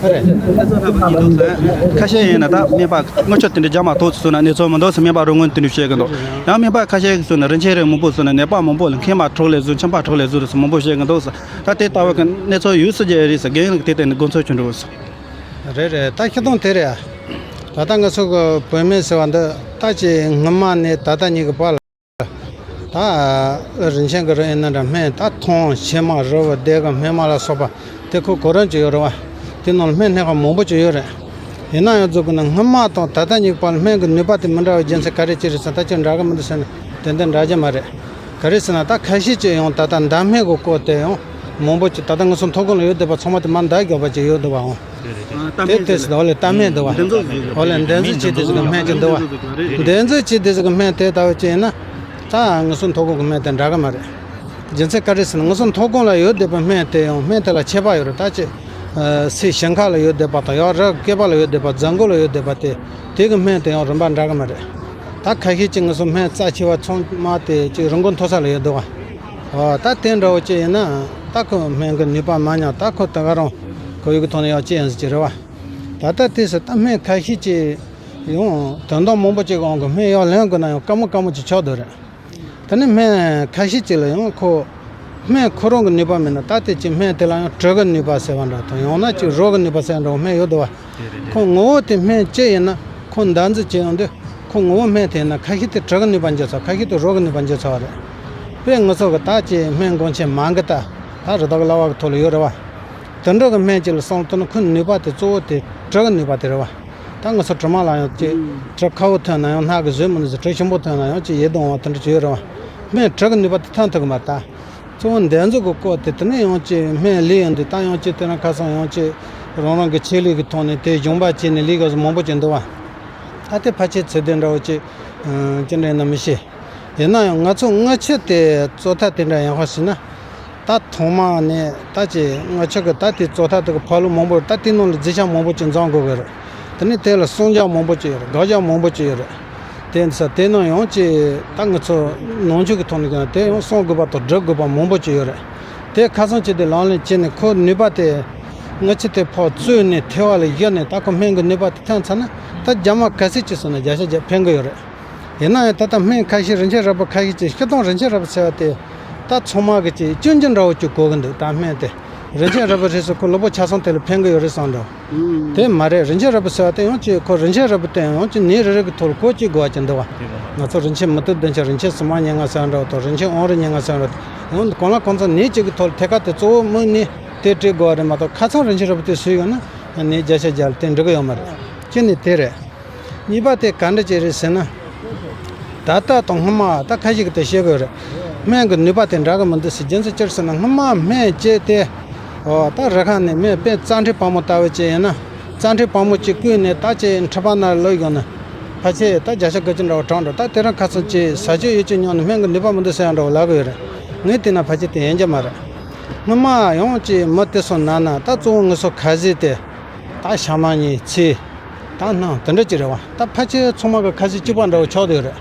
ཨ་རེད། ཁ་ཤས་ཡིན་ན་ད་སྨན་པ་རྔུལ་ཆུ་དེ་འདྲ་རྒྱ་མ་དུག་ཙམ་བཟོས་ན་ནད་གསོ་མི་འདུག་ཟེར་སྨན་པ་རོགས་དངོས་དེ་འདྲ་བཤད་གི་འདུག། ཡང་སྨན་པ་ཁ་ཤས་ཀྱིས་གསུངས་ན། རིན་ཆེན་རིགས་མང་པོ་བཟོས་ན་ནད་པ་མང་པོ་ལ་མཁལ་མ་འཁྲུགས་ལས་བཟོས། མཆིན་པ་འཁྲུགས་ལས་བཟོས་ཟེར་མང་པོ་བཤད་གི་འདུག་ཟེར། ད་དེ་ལྟ་བུ་གི་གནས་ཚུལ་ཡོད་སྲིད་ཀྱི་རེད་ཟེར། རྒན་ལགས་དེ་ལྟ་ནས་དགོངས་ཚུལ་ཅི་འདྲ་ཟེར། རེད་རེད། ད་སྤྱིར་བཏང་དེ་རེད། ད་ལྟ་ང་ཚོ་གི་བོད་སྨན་ཟེར་བ་འདི་ད་ཅིག་སྔོན་མ་ནས་ད་ལྟ་ཉིད་ཀྱི་བར་ལ། ད་རིན་ཆེན་གྱི་རིགས་ཡིན་ན་འདྲ། སྨན་ད་ཐང་ཕྱེ་མ་རུལ་བ་དེ་གི་སྨན་མ་ལ་སོགས་པ་དེ་ཁོ་གོ་རིམ་ཅིག་ཡོད་རེད་པ། དེ་ནང་ལ་སྨན་སྣ་ཁ་མང་པོ་ཅིག་ཡོད་རེད། ཡིན་ན་ཡང་རྫོགས་ཀྱི་ན་སྔོན་མ་དང་ད་ལྟ་གཉིས་ཀྱི་བར་ལ་སྨན་གྱི་ནུས་པ་དེ་མི་འདྲ་བའི་རྒྱུ་མཚན་ག་རེ་ཅི་རེད་ཟེར་ན། ད་ཅིག་འདྲ་གི་མི་འདུག་ཟེར་ན་ཏན་ཏན་འདྲ་གི་མ་རེད། ག་རེ་ཟེར་ན་ད་ཁ་ཤས་ཅིག་ཡང་ད་ལྟ་འདམ་སྨན་གྱི་སྐོར་དེ་ཡང་མང་པོ་ཅིག་ད་ལྟ་ང་ཚོ་ཐོ་གོང་ལ་ཡོད་བསྡད་པ་ཚང་མ་དེ་མར་འདམ་བརྒྱབ་པ་ཅིག་ཡོད་འདུག་པ། འོང་། དེ་དེ་ཟེར་ད་འོ་ལས་ལྟ་སྨན་འདུག་པ། འདི་ཚོ་ཟེར་འོ་ལས་འདི་ཚོ་བྱས་དེ་ཟེར་གི་སྨན་ཅིག་འདུག་པ། འདི་ཚོ་བྱས་དེ་ཟེར་གི་སྨན་དེ་ལྟ་བུ་ཅིག་ཡིན་ན། ད་ང་ཚོ་ཐོ་གོང་གི་སྨན་དེ་འདྲ་གི་མ་རེད། རྒྱུ་མཚན་ག་རེ་ཟེར་ན་ང་ཚོ་ཐོ་གོང་ལ་ཡོད་བསྡད་པའི་སྨན་དེ་ཡང་སྨན་དེ་ལ་ཁྱད་པར་ཡོད་རེད། ད་ཅིག་ཨ་སའི་ཞིང་ཁ་ལ་ཡོད་བསྡད་པ་དང་ཡང་རི་སྐེད་པ་ལ་ཡོད་བསྡད་པ། རྫ་མགོ་ལ་ཡོད་བསྡད་པ་དེ་དེ་གི་སྨན་དེ་ཡང་རིམ་པ་འདྲ་གི་མ་རེད། ད་ཁ་ཤས་ཅིག་ང་ཚོ་སྨན་རྩ་ཆེ་བ་ཚང་མ་དེ་ཅིག་རི་མགོ་མཐོ་ས་ལ་ཡོད་འདུག་པ། ཨ་ད་དེ་འདྲ་བོ་ཅིག་ཡིན་ན་ད་ཁོ་སྨན་གི་ནུས་པ་མང་ཉུང་ད་ཁོ་ད་ག་རང་ཁོ་ཡུག་གི་ཐོག་ནས་ཡང་ཅི་ཡིན་ཟེར་གྱི་རེད་པ། ད་ལྟ་དེ་ཟེར་ད་སྨན་ཁ་ཤས་ཅིག་ཡང་དོན་དག་མང་པོ་ཅིག་གི་དབང་གིས་སྨན་ཡར་ལེན་དགོས་ན་ཡང་དཀའ་མོ་དཀའ་མོ་ཅིག་ཆགས་བསྡད་རེད། དེ་ནས་སྨན་ཁ་ཤས་ཅིག་ལ་ཡང་ཁོ་སྨན་ཁོ་རང་གི་ནུས་པ་མེད་ན། ད་དེ་ཅིག་སྨན་དེ་ལ་ཡང་དྲི་གི་ནུས་པ་ཟེར་བ་འདྲ་དང་། ཡང་ན་ཅིག་རོ་གི་ནུས་པ་ཟེར་བ་འདྲ་སྨན་ཡོད་འདུག་པ། ཁོ་ངོ་བོ་དེ་སྨན་ཅི་ཡིན་ན་ཁོ་འདག་འཛུགས་བྱེད་ཡོང་དུས་ཁོ་ངོ་བོ་སྨན་དེ་ཡིན་ན་ཁ་ཤས་དེ་དྲི་གི་ནུས་པ་འཇོག་ཚར། ཁ་ཤས་དེ་རོ་གི་ནུས་པ་འཇོག་ཚར་བ་རེད། དཔེ་ང་ཚོ་གི་ད་ཅིག་སྨན་འགོག་ཆེད་མང་གི་ད་ད་རི་དྭགས་གླ་བ་གི་ཐོག་ལ་ཡོད་རེད་པ། དེ་འདྲ་གི་སྨན་ཅིག་ལ་བསམ་བློ་བཏང་ན་ཁོའི་ནུས་པ་དེ་གཙོ་བོ་དེ་དྲི་གི་ནུས་པ་དེ་རེད་པ། ད་ང་ཚོ་དྲི་མ་ལ་ཡང་ཅིག་ཨུམ། དྲི་ཁ་བོ་ཐོན་ན་ཡང་སྣ་གིས་བཟོད་མི་ནུས་ཟེར། དྲི་ཞིམ་པོ་ཐོན་ན་ཡང་ཅིག་ཡིད་དུ་འོང་བ་དེ་འདྲ་ཅིག་ཡོད་རེད་པ། སྨན་དྲི་གི་ནུས་པ་དེ་ཐོན་ཐུབ་གི་མ་རེད་ད། གཙོ་བོ་འདག་འཛུགས་གི་སྐོར་དེ་དེ་ནས་ཡང་ཅིག་སྨན་ལས་ཡོང་དུས་ད་ཡང་ཅིག་དེ་རིང་ཁ་སང་ཡང་ཅིག་རང་རང་གི་ཆེད་ལས་ཀྱི་ཐོག་ནས་དེ་སྦྱོང་བ་བྱས་ནས་ལས་ཀ་བཟོ་མང་པོ་ཅིག་འདུག་པ། ད་དེ་ཕལ་ཆེར་ཚད་ལྡན་འདྲ་བོ་ཅིག་ཅི་འདྲ་ཡིན་ན་མི་ཤེས། ཡིན་ན་ཡང་ང་ཚོ་རྔུལ་ཆུ་དེ་བཙོ་ཐལ་དེ་འདྲ་ཡང་ཧ་ཟེར་ན། ད་ཐོག་མ་ནས་ད་ཅིག་རྔུལ་ཆུ་གི་ད་དེ་བཙོ་ཐལ་དེ་གི་ཕར་ལོགས་མང་པོ་རེད། ད་དེ་ནང་ལ་རྫས་ཆ་མང་པོ་ཅིག་འཛོམས་དགོས་གི་རེད། དེ་ནས་དེ་ལ་སྲུང་བྱ་མང་པོ་ཅིག་ཡོད་རེད། འགག་བྱ་མང་པོ་ཅིག་ཡོད་རེད། དེ་ཡིན་ས་དེ་ནང་ཡང་ཅིག་ད་ང་ཚོ་ནང་ཆོས་ཀྱི་ཐོག་ནས་ཀྱང་དེ་ཡང་སྲུང་དགོས་པ་དང་སྒྲུབ་དགོས་པ་མང་པོ་ཅིག་ཡོད་རེད། དེ་ཁ་སང་ཅིག་དེ་ལག་ལེན་བྱས་ནས་ཁོ་ནུས་པ་དེ་རྔུལ་ཆུ་དེ་ཕར་བཙོས་ནས་ཐལ་བ་ལ་བཞག་ནས་ད་ཁོ་སྨན་གྱི་ནུས་པ་དེ་ཐོན་ཚར་ན་ད་རྒྱ་མ་ག་ཚོད་ཅིག་བཟོས་ན་བརྒྱ་ཆ་བརྒྱ་ཕན་གི་ཡོད་རེད། ཡིན་ན་ཡང་ད་ལྟ་སྨན་ཁ་ཤས་རིན་ཆེན་རིལ་བུ་ཁ་ཤས་ཀྱིས་སྤྱིར་བཏང་རིན་ཆེན་རིལ་བུ་ཟེར་བ་དེ་ད་ཚང་མ་གི་ཅིག་སྐྱོན་ཅན་འདྲ་བོ་ཅིག་གོ་གི་འདུག། ད་སྨན་དེ་རིན་ཆེན་རིལ་བུ་རེད་ཟེར་ཁོ་གློ་བུར་ཆ་ཚང་དེ་ལ་ཕན་གི་ཡོད་རེད་བསམ་འདྲ་བོ། ཨུམ། དེ་མ་རེད། རིན་ཆེན་རིལ་བུ་ཟེར་བ་དེ་ཡང་ཅིག་ཁོ་རིན་ཆེན་རིལ་བུ་དེ་ཡང་ཅིག་ནད་རེ་རེ་གི་ཐོག་ལ་བཀོལ་སྤྱོད་དགོས་པ་ཅིག་འདུག་པ། ང་ཚོ་རིན་ཆེན་མུ་ཏིག་བདུན་ཆ་རིན་ཆེན་གསུམ་མ་ཉེར་ལྔ་ཟེར་བ་འདྲ་བོ་དང་རིན་ཆེན་ཨོམ་རི་ཉེར་ལྔ་ཟེར་བ་འདྲ་བོ་ཡང་གང་ལ་གང་འཚམ་ནད་ཅིག་གི་ཐོག་ལ་ཐད་ཀར་དེ་གཙོ་བོ་དམིགས་ནས་དེ་སྤྲད་དགོས་པ་རེད་མ་གཏོགས་ཁ་ཚང་རིན་ཆེན་རིལ་བུ་དེ་ཟོས་ཡོང་ན། ནས་བརྒྱ་ཆ་བརྒྱ་ལ་དེ་འགྲིག་གི་ཡོད་མ་རེད། གཅིག་ནས་དེ་རེད། གཉིས་པ་དེ་ག་འདྲ་ཅིག་རེད་ཟེར་ན། ད་ལྟ་དང་སྔོན་མ་ད་ཁ་ཤས་ཀྱིས་དེ་བཤད་གི་ཡོད་རེད། སྨན་གྱི་ནུས་པ་དེ་འདྲ་གི་མི་འདུག་ཟེར། རྒྱུ་མཚན་ཅི་རེད་ཟེར་ན། སྔོན་མ་སྨན་བཅད་དེ། ཨོ་ད་རི་ཁ་ནས་སྨན་དཔེ་རྩ་འཕྲུལ་བ་མོ་ལྟ་བུ་ཅིག་ཡིན་ན། རྩ་འཕྲུལ་བ་མོ་ཅིག་བསྐུས་ནས་ད་ཅིག་མཁྲིས་པ་ན་ལོག་ཡོང་ན། ཕལ་ཆེར་ད་བརྒྱ་ཆ་དགུ་བཅུ་འདྲ་བོ་གྲངས་འདྲ། ད་དེ་རིང་ཁ་སང་ཅིག་ཟ་རྒྱུ་ཡོད་ཅིག་ཉོས་ནས་སྨན་གྱི་ནུས་པ་མི་འདུག་ཟེར་ཡ་འདྲ་བོ་ལབ་གི་ཡོད་རེད། ངས་བལྟས་ན་ཕལ་ཆེར་དེ་ཡིན་རྒྱུ་མ་རེད། སྔོན་མ་ཡང་ཅིག་མི་དེ་ཚོ་ན་ན་ད་གཙོ་བོ་ངེད་ཚོ་ཁ་ཟས་དེ། ད་ཞག་མ་གཉིས་ཚེ། ད་སྣང་དེ་འདྲ་ཅིག་རེད་བ། ད་ཕལ་ཆེར་ཚང་མ་གི་ཁ་ཟས་གཅིག་པ་འདྲ་བོ་ཆགས་བསྡད་ཡོད་རེད།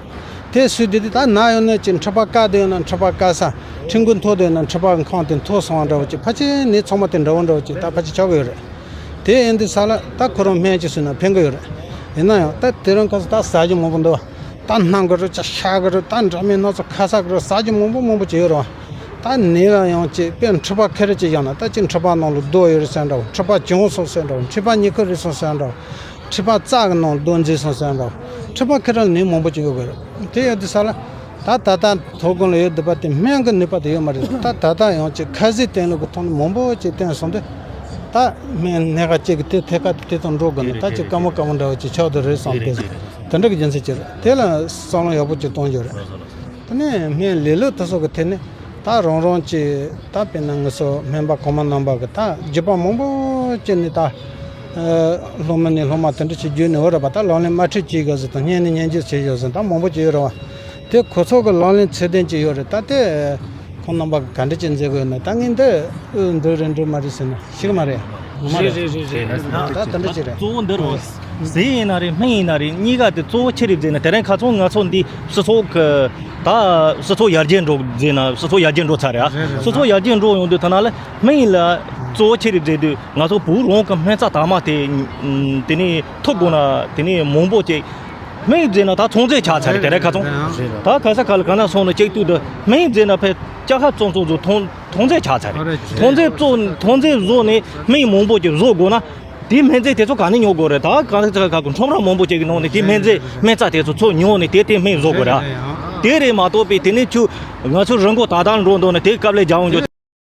དེ་སུས་དེ་དེ་ད་ན་ཡོང་ན་ཅིག་མཁྲིས་པ་བཀག་བསྡད་ཡོད་ན་མཁྲིས་པ་བཀག་ས། མཁྲིས་འགུལ་མཐོ་བསྡད་ཡོད་ན་མཁྲིས་པ་ཁོང་དེ་མཐོ་སོང་བ་འདྲ་བོ་ཅིག། ཕལ་ཆེར་ནད་ཚང་མ་དེ་འདྲ་བོ་འདྲ་བོ་ཅིག་ད་ཕལ་ཆེར་ཆགས་ཀྱི་ཡོད་རེད། དེ་ཡིན་དུས་ས་ལ་ད་ཁོ་རང་སྨན་ཅིག་ཟོས་ན་ཕན་གི་ཡོད་རེད། ཡིན་ན་ཡང་ད་དེ་རིང་ཁ་སང་ད་ཟ་རྒྱུ་མང་པོ་འདུག་བ། ད་སྣང་གི་རེད། ཅིག་ཤ་གི་རེད། ད་འདྲ་མིན་སྣ་ཚོགས་ཁ་ཟས་གི་རེད། ཟ་རྒྱུ་མང་པོ་མང་པོ་ཅིག་ཡོད་རེད་བ། ད་ནད་ལ་ཡང་ཅིག་དཔེ་མཁྲིས་པ་ཁེར་ཅིག་བཞག་ན། ད་ཅིག་མཁྲིས་པ་ནང་ལ་རྡོ་ཡོད་རེད་ཟེར་འདྲ་བོ། མཁྲིས་པ་གྱོན་སོང་ཟེར་འདྲ་བོ། མཁྲིས་པ་མྱུ་གུ་རིལ་སོང་ཟེར་འདྲ་བོ། མཁྲིས་པ་རྩ་གི་ནང་རྡོ་འཛུལ་སོང་ཟེར་འདྲ་བོ། མཁྲིས་པ་ཁེར་ལ་ནད་མང་པོ་ཅིག་ཡོད་གི་རེད། དེ་ཡོད་དུས་ས་ལ། ད་ད་ལྟ་དོ་དགོང་ལ་ཡོད་བསྡད་པ་དེ་སྨན་གྱི་ནུས་པ་དེ་ཡོད་མ་རེད། ད་ད་ལྟ་ཡང་ཅིག་ཁ་ཟས་བསྟེན་ལུགས་ཀྱི་ཐོག་ནས་མང་པོ་ཅིག་བསྟེན་སོང་དུས། ད་སྨན་སྣ་ཁ་གཅིག་གི་དེ་ཐད་ཀ་དེ་དེ་དང་འགྲོ་དགོས་ནས། ད་ཅིག་དཀའ་མོ་དཀའ་མོ་འདྲ་བོ་ཅིག་ཆགས་བསྡད་རེད་བསམ་སྟེ། དེ་འདྲ་གི་རྒྱུ་མཚན་ཅིག་རེད། དེ་ལ་བསམ་བློ་ཡག་པོ་ཅིག་གཏོང་རྒྱུ་རེད། དེ་ནས་སྨན་ལས་ལུགས་དེ་ཚོ་གི་ཐད་ནས་ད་རང་རང་ཅིག་ད་དཔེར་ན་ངེད་ཚོ་སྨན་པ་གོང་མ་རྣམ་པ་གི་ད་རྒྱུད་པ་མང་པོ་ཅིག་ནས་ད་སློབ་མ་ནས་སློབ་མ་དེ་འདྲ་ཅིག་བརྒྱུད་ནས་ཡོད་རེད་པ། ད་ལག་ལེན་དམར་ཁྲིད་བྱེད་དགོས་ཟེར་དང་། བསྙེན་ནས་བསྙེན་བརྗོད་བྱེད་དགོས་ཟེར་ད་མང་པོ་ཅིག་ཡོད་རེད་བ། དེ་ཁོ་ཚོ་གི་ལག་ལེན་ཚད་ལྡན་ཅིག་ཡོད་རེད། ད་དེ་ཁོང་རྣམ་པ་གིས་ག་འདྲ་ཅིག་མཛད་དགོས་ན། ད་ངས་འདི་འདི་རེད་འགྲིག་མ་རེད་ཟེར་ན་ཤེས་གི་མ་རེད། ངོ་མ་རེད། རེད་རེད་རེད། ད་དེ་འདྲ་ཅིག་རེད། གཙོ་བོ་འདི་རེད། ཟས་ཡིན་ན་རེད། སྨན་ཡིན་ན་རེད། གཉིས་ཀ་དེ་གཙོ་བོ་ཆི་རེད་ཟེར་ན། དེ་རིང་ཁ་སང་ང་ཚོ་འདི་སྤྱི་ཚོགས་ཀྱི་ད་སྤྱི་ཚོགས་ཡར་རྒྱས་འགྲོ་ཟེར་ན་སྤྱི་ཚོགས་ཡར་རྒྱས་འགྲོ་ཚར་རེད་ཨ། རེད་རེད། སྤྱི་ཚོགས་ཡར་རྒྱས་འགྲོ་ཡོང་དུས་ཐ་ན་ལ་སྨན་ཡིན་ལ་གཙོ་བོ་ཆི་རེད་ཟེར་དུས། ང་ཚོ་བོད་རང་གི་སྨན་རྩྭ་དྭངས་མ་དེ་དེ་ནས་ཐུབ་དགོས་ན་དེ་ནས་མང་པོ་ཅིག་སྨན་རྫས་ན་ད་ཚོང་རྫས་ཆགས་ཚར་རེད། དེ་རིང་ཁ་སང་། རེད་རེད། ད་ག་ས་ག་ལ་ག་ན་སོང་ན་གཅིག་ཏུ་དུ་སྨན་རྫས་ན་ཕལ་ཆེར་ཁ་ཙམ་ཙམ་ཙམ་ཚོང་ཚོང་རྫས་ཆགས་ཚར་རེད། ཨ་རེད། ཚོང་རྫས་བཙོ་ཚོང་རྫས་བཟོ་ནས་སྨན་མང་པོ་ཅིག་བཟོ་དགོས་ན། དེ་སྨན་རྫས་དེ་ཚོ་ག་ནས་ཉོ་དགོས་རེད། ད་ག་ས་ག་གི་ཁྲོམ་ར་མང་པོ་ཅིག་གི་ནང་ནས་དེ་སྨན་རྫས་སྨན་རྩྭ་དེ་ཚོ་ཚོ་ཉོ་ནས་དེ་དེ་སྨན་བཟོ་དགོས་རེད། དེ་རེད་མ་གཏོགས་པའི་དེ་ནས་ཁྱོད་ང་ཚོ་རི་མགོ་ད་ལྟ་འགྲོ་འདུག་ན་དེ་སྐབས་ལས་རྒྱག་འོང་རྒྱུ།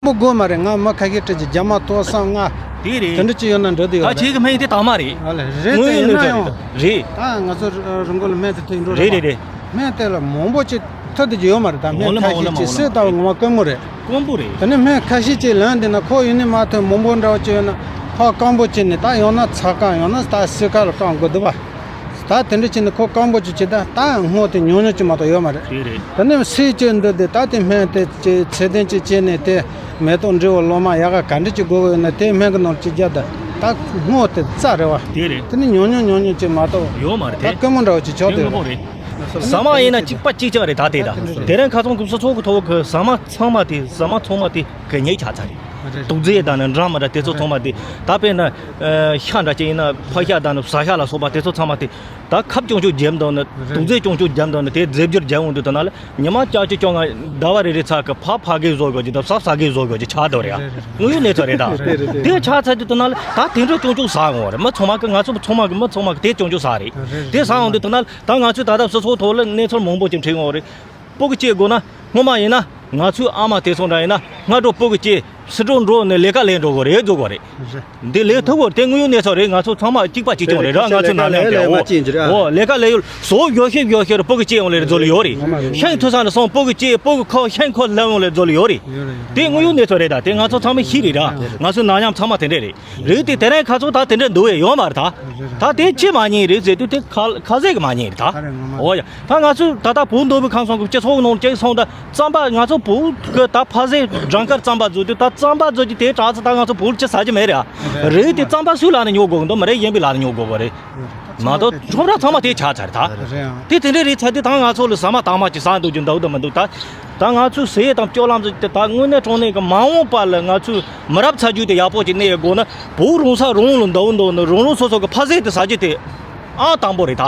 པོ་དགོས་མ་རེད། ང་མི་ཁ་ཤས་ཁྲིད་ཀྱི་རྒྱ་མ་ཐོག་སང་ང་། དེ་རེད། དེ་འདྲ་ཅིག་ཡོད་ན་འགྲོ་དུས་ཡོད་ད་རེད། ཁྱེད་ཀྱི་སྨན་དེ་དྭངས་མ་རེད། ཨ་ལས་རེད། དངོས་དེ་ཡོད་ཡིན་ན་གནས་ཚུལ་ཡང་རེད། རེད། ད་ང་ཚོ་རི་མགོ་ལ་སྨན་དེ་ཐོན་འགྲོ་རེད། རེད་རེད་རེད། སྨན་དེ་ལ་མང་པོ་ཅིག་ཐོན་དུ་ཡོད་མ་རེད། ད་སྨན་ཁ་ཤས་ཅིག་སེ་ལྟ་བུ་ངོ་མ་དཀོན་མོ་རེད། དཀོན་པོ་རེད། དེ་ནས་སྨན་ཁ་ཤས་ཅིག་ལོན་དེ་ན་ཁོ་ཡོད་ནི་མ་ཐོན་མང་པོ་འདྲ་བ་ཅིག་ཡོད་ན་ཕར་སྐམ་པོ་བྱས་ནས། ད་ཡང་ན་ཚ་སྐམ་ཡང་ན་ད་སེ་ཁ་ལ་སྐམ་དགོས་འདུག་བ། ད་དེ་འདྲ་བྱས་ནས་ཁོ་སྐམ་པོ་ཅིག་བྱས། ད་ད་སྔོ་དེ་ཉུང་ཉུང་ཅིག་མ་གཏོགས་ཡོད་མ་རེད། དེ་རེད། དེ་ནས་སེ་ཅིག་འདུག་དེ་ད་དེ་སྨན་དེ་ཅིག་ཚད་ལྡན་ཅིག་བྱས་ནས་དེ་མེ་ཏོག་འབྲས་བུ་ལོ་མ་ཡག་ག་ག་འདྲ་ཅིག་དགོས་ཀྱི་ཡོད་ན་དེ་སྨན་གྱི་ནང་ཅིག་བརྒྱབ། ད་ད་སྔོ་དེ་རྩ་རེད་བ། དེ་རེད། དེ་ནས་ཉུང་ཉུང་ཉུང་ཉུང་ཅིག་མ་གཏོགས་ཡོད་མ་རེད། ད་དེ་དཀོན་མོ་འདྲ་བོ་ཅིག་ཆགས་དེ་དེ་དངོས་པོ་རེད། ཟ་མ་ཡིན་ན་གཅིག་པ་གཅིག་རྐྱང་རེད། ད་དེ་ད་དེ་རིང་ཁ་སང་གི་སྤྱི་ཚོགས་ཀྱི་ཐོག་གི་ཟ་མ་ཚང་མ་དེ་ཟ་མ་ཚང་མ་དེ་གད་སྙིགས་ཆགས་ཚར་རེད། རེད། དུག་རྫས་དང་ནི་འདྲ་མི་འདྲ་དེ་ཚོ་ཚང་མ་དེ། ད་དཔེར་ན་ཤ་འདྲ་ཅིག་ཡིན་ན་ཕག་ཤ་དང་ནི་བཟའ་ཤ་ལ་སོགས་པ་དེ་ཚོ་ཚང་མ་དེ། ད་ཁབ་ཆུང་ཆུང་བརྒྱབ་དང་ནི། རེད། དུག་རྫས་ཆུང་ཆུང་བརྒྱབ་དང་ནི་དེ་རྫས་སྦྱོར་བརྒྱབ་འོང་དུས་ད་ན་ལ། ཉི་མ་བཅོ་བརྒྱད་བཅོ་ལྔ་ཟླ་བ་རེ་རེ་ཚར་གི་ཕར་ཕ་གིར་བཟོ་དགོས་ཀྱི་དང་ཟ་ཟ་གིར་བཟོ་དགོས་ཀྱི་ཆགས་འདུག་རེད་ཨ། རེད་རེད། དངོས་ཡོད་གནས་ཚུལ་རེད་ད། རེད་རེད། དེ་ཆགས་ཚར་དུས་ད་ན་ལ་ད་དེ་འདྲ་ཆུང་ཆུང་ཟ་འོང་རེད། མི་ཚང་མ་གི་ང་ཚོ་ཚང་མ་གི་མི་ཚང་མ་གི་དེ་ཆུང་ཆུང་ཟ་རེད། རེད་རེད། དེ་ཟ་འོང་དུས་ད་ན་ལ་ད་ང་ཚོས་ད་ལྟ་སྤྱི་ཚོགས་ཐོག་ལ་གནས་ཚུལ་མང་པོ་ཅིག་འཕྲད་འོང་རེད། སྤུ་གུ་སྐྱེ་དགོས་ན་སྔོན་མ་ཡིན་ན་ང་ཚོའི་ཨ་མ་དེ་ཚོ་འདྲ་ཡིན་ན་སྔ་དྲོ་སྤུ་གུ་སྐྱེ། ཕྱི་དྲོ་འགྲོ་ནས་ལས་ཀ་ལས་འགྲོ་དགོས་རེད། འགྲོ་དགོས་རེད། རེད། འདི་ལས་ཐུབ་དགོས་རེད། དེ་དངོས་ཡོད་གནས་ཚུལ་རེད། ང་ཚོ་ཚང་མ་གཅིག་པ་གཅིག་རྐྱང་རེད་ར། ང་ཚོ་ནང་ལས་ཀ་ལས་འོ་འོ་ལས་ཀ་ལས་ཡོད་སོ་བཞོ་ཤེས་བཞོ་ཤེས་རེད། སྤུ་གུ་སྐྱེ་ཡོང་ལས་རེད་འཛོལ་ཡོད་རེད། ཤིང་ཐུ་ས་ནས་སོང་སྤུ་གུ་སྐྱེ་སྤུ་གུ་ཁོ་ཤིང་ཁོ་ལས་ཡོང་ལས་འཛོལ་ཡོད་རེད། དེ་དངོས་ཡོད་གནས་ཚུལ་རེད་ད། དེ་ང་ཚོ་ཚང་མས་ཤེས་རེད་ར། ང་ཚོའི་ནང་མཉམ་ཚང་མ་དེ་འདྲས་རེད། རེད་དེ་དེ་རིང་ཁ་ཚོ་ད་དེ་འདྲས་འདུག་བས་ཡོད་མ་རེད་ད། ད་དེ་ཅི་མ་ཉན་རེད་ཟེར་དུས་དེ་ཁ་ཁ་ཟས་ཀྱི་མ་ཉན་རེད་ད། འོ་ཡ། ད་ང་ཚོས་ད་ལྟ་བོད་མདོ་དབུས་ཁམས་གསུམ་གྱི་སྤྱི་ཚོགས་ནང་གཅིག་སོང་ད་རྩམ་པ་ང་ཚོ་བོད་ཀྱི་ད་ཕ་ཟས་སྦྲང་དཀར་རྩམ་པ་བཟོ་དུས་ད་རྩམ་པ་བཟོ་རྒྱུ་དེ་དྲག་ཚོ་ད་ང་ཚོ་བོད་ཀྱི་ཟ་རྒྱུ་མེད་རེད་ཨ། རེད་དེ་རྩམ་པ་སུའི་ལག་ནས་ཉོ་དགོས་གི་འདུག་མི་རེ་གཞན་པའི་ལག་ནས་ཉོ་དགོས་གི་རེད། མ་གཏོགས་ཁྲོམ་ར་ཚང་མ་དེ་ཆགས་ཚར་ད། རེད་ཨང་། དེ་དེ་འདྲས་རེད་ཚར་དུས་ད་ང་ཚོ་ལ་ཟ་མ་དྭངས་མ་ཅིག་ཟ་འདུག་རྒྱུ་འདུག་དང་མི་འདུག་ད། ད་ང་ཚོའི་ཟས་དང་སྤྱོད་ལམ་ཟེར་དེ་ད་དངོས་གནས་དྲང་གནས་ཀྱི་མ་འོངས་པ་ལ་ང་ཚོས་མི་རབས་ཚ་རྒྱུད་དེ་ཡག་པོ་ཅིག་གནས་ཡོད་དགོས་ན་བོད་རང་ས་རང་ལ་འདུག་འདུག་ནི་རང་རང་སོ་སོ་གི་ཕ་ཟས་དེ་ཟ་རྒྱུ་དེ། ཨང་དང་པོ་རེད་ད།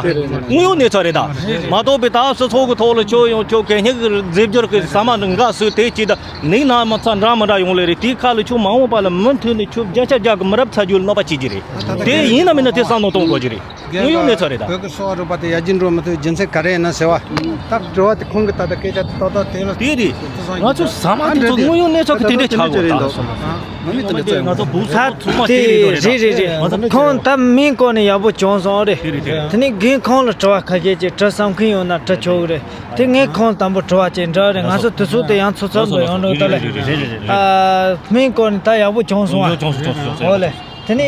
དངོས་ཡོད་གནས་ཚུལ་རེད་ད། མ་གཏོགས་པའི་ད་སྤྱི་ཚོགས་ཀྱི་ཐོག་ལ་ཁྱོད་ཡང་ཁྱོད་གད་སྙིགས་ཀྱི་རྫས་སྦྱོར་གྱི་ཟ་མ་འདི་འགའ་ཟོས་དེ་ཅི་ད་ནིང་ན་མ་ཚ་འདྲ་མི་འདྲ་ཡོང་ལེ་རེད། དེའི་ཁ་ལ་ཁྱོད་མ་འོངས་པ་ལ་མུ་མཐུད་ནས་ཁྱོད་བརྒྱ་ཆ་བརྒྱ་གི་མི་རབས་ཚ་རྒྱུད་ལ་གནོད་པ་བྱེད་ཀྱི་རེད། དེ་ཡིན་ན་མིན་ན་དེ་བསམ་བློ་གཏོང་དགོས་ཀྱི་རེད། དངོས་ཡོད་གནས་ཚུལ་རེད་ད། བོད་ཀྱི་གསོ་བ་རིག་པ་དེ་ཡར་རྒྱས་འགྲོ་མི་ཐུབ་རྒྱུ་མཚན་ག་རེ་ཡིན་ན་ཟེར་བ། ད་དྲི་བ་དེ་ཁོང་གི་ད་ལྟ་སྐད་ཆ་དེ་ཏག་ཏག་དེ་ལ་དེ་རེད། ང་ཚོ་ཟ་མ་དེ་ཚོ་དངོས་ཡོད་གནས་ཚུལ་གྱི་དེ་འདྲ་ཆགས་དགོས་ད། ང་ཚོ་བུ་ཚོ་ཚང་མ་དེ་རེད། རེད་རེད་རེད། ཁོང་ད་མིང་བཀོད་ནས་ཡག་པོ་བྱུང་སོང་རེད། དེ་རེད་དེ་རེད། དེ་ནས་རྒན་ཁོང་ལ་དྲི་བ་ཁ་ཤས་ཅིག་དྲི་བསམ་མཁན་ཡོད་ན་དྲི་ཆོག་གི་རེད། དེ་ངས་ཁོང་དང་པོ་དྲི་བ་ཅིག་འདྲི་རེད། ང་ཚོ་དུས་ཚོད་དེ་ཡང་ཚོད་ཚོད་འདུག་ཡོང་འགྲོ་ད་ལ། རེད་རེད་རེད། ཨ། མིང་བཀོད་ནས་ད་ཡག་པོ་བྱུང་སོང་ཨ། ཡོ་བྱུང་སོང་བྱུང་སོང་། ཨོ་ལེ། དེ་ནས་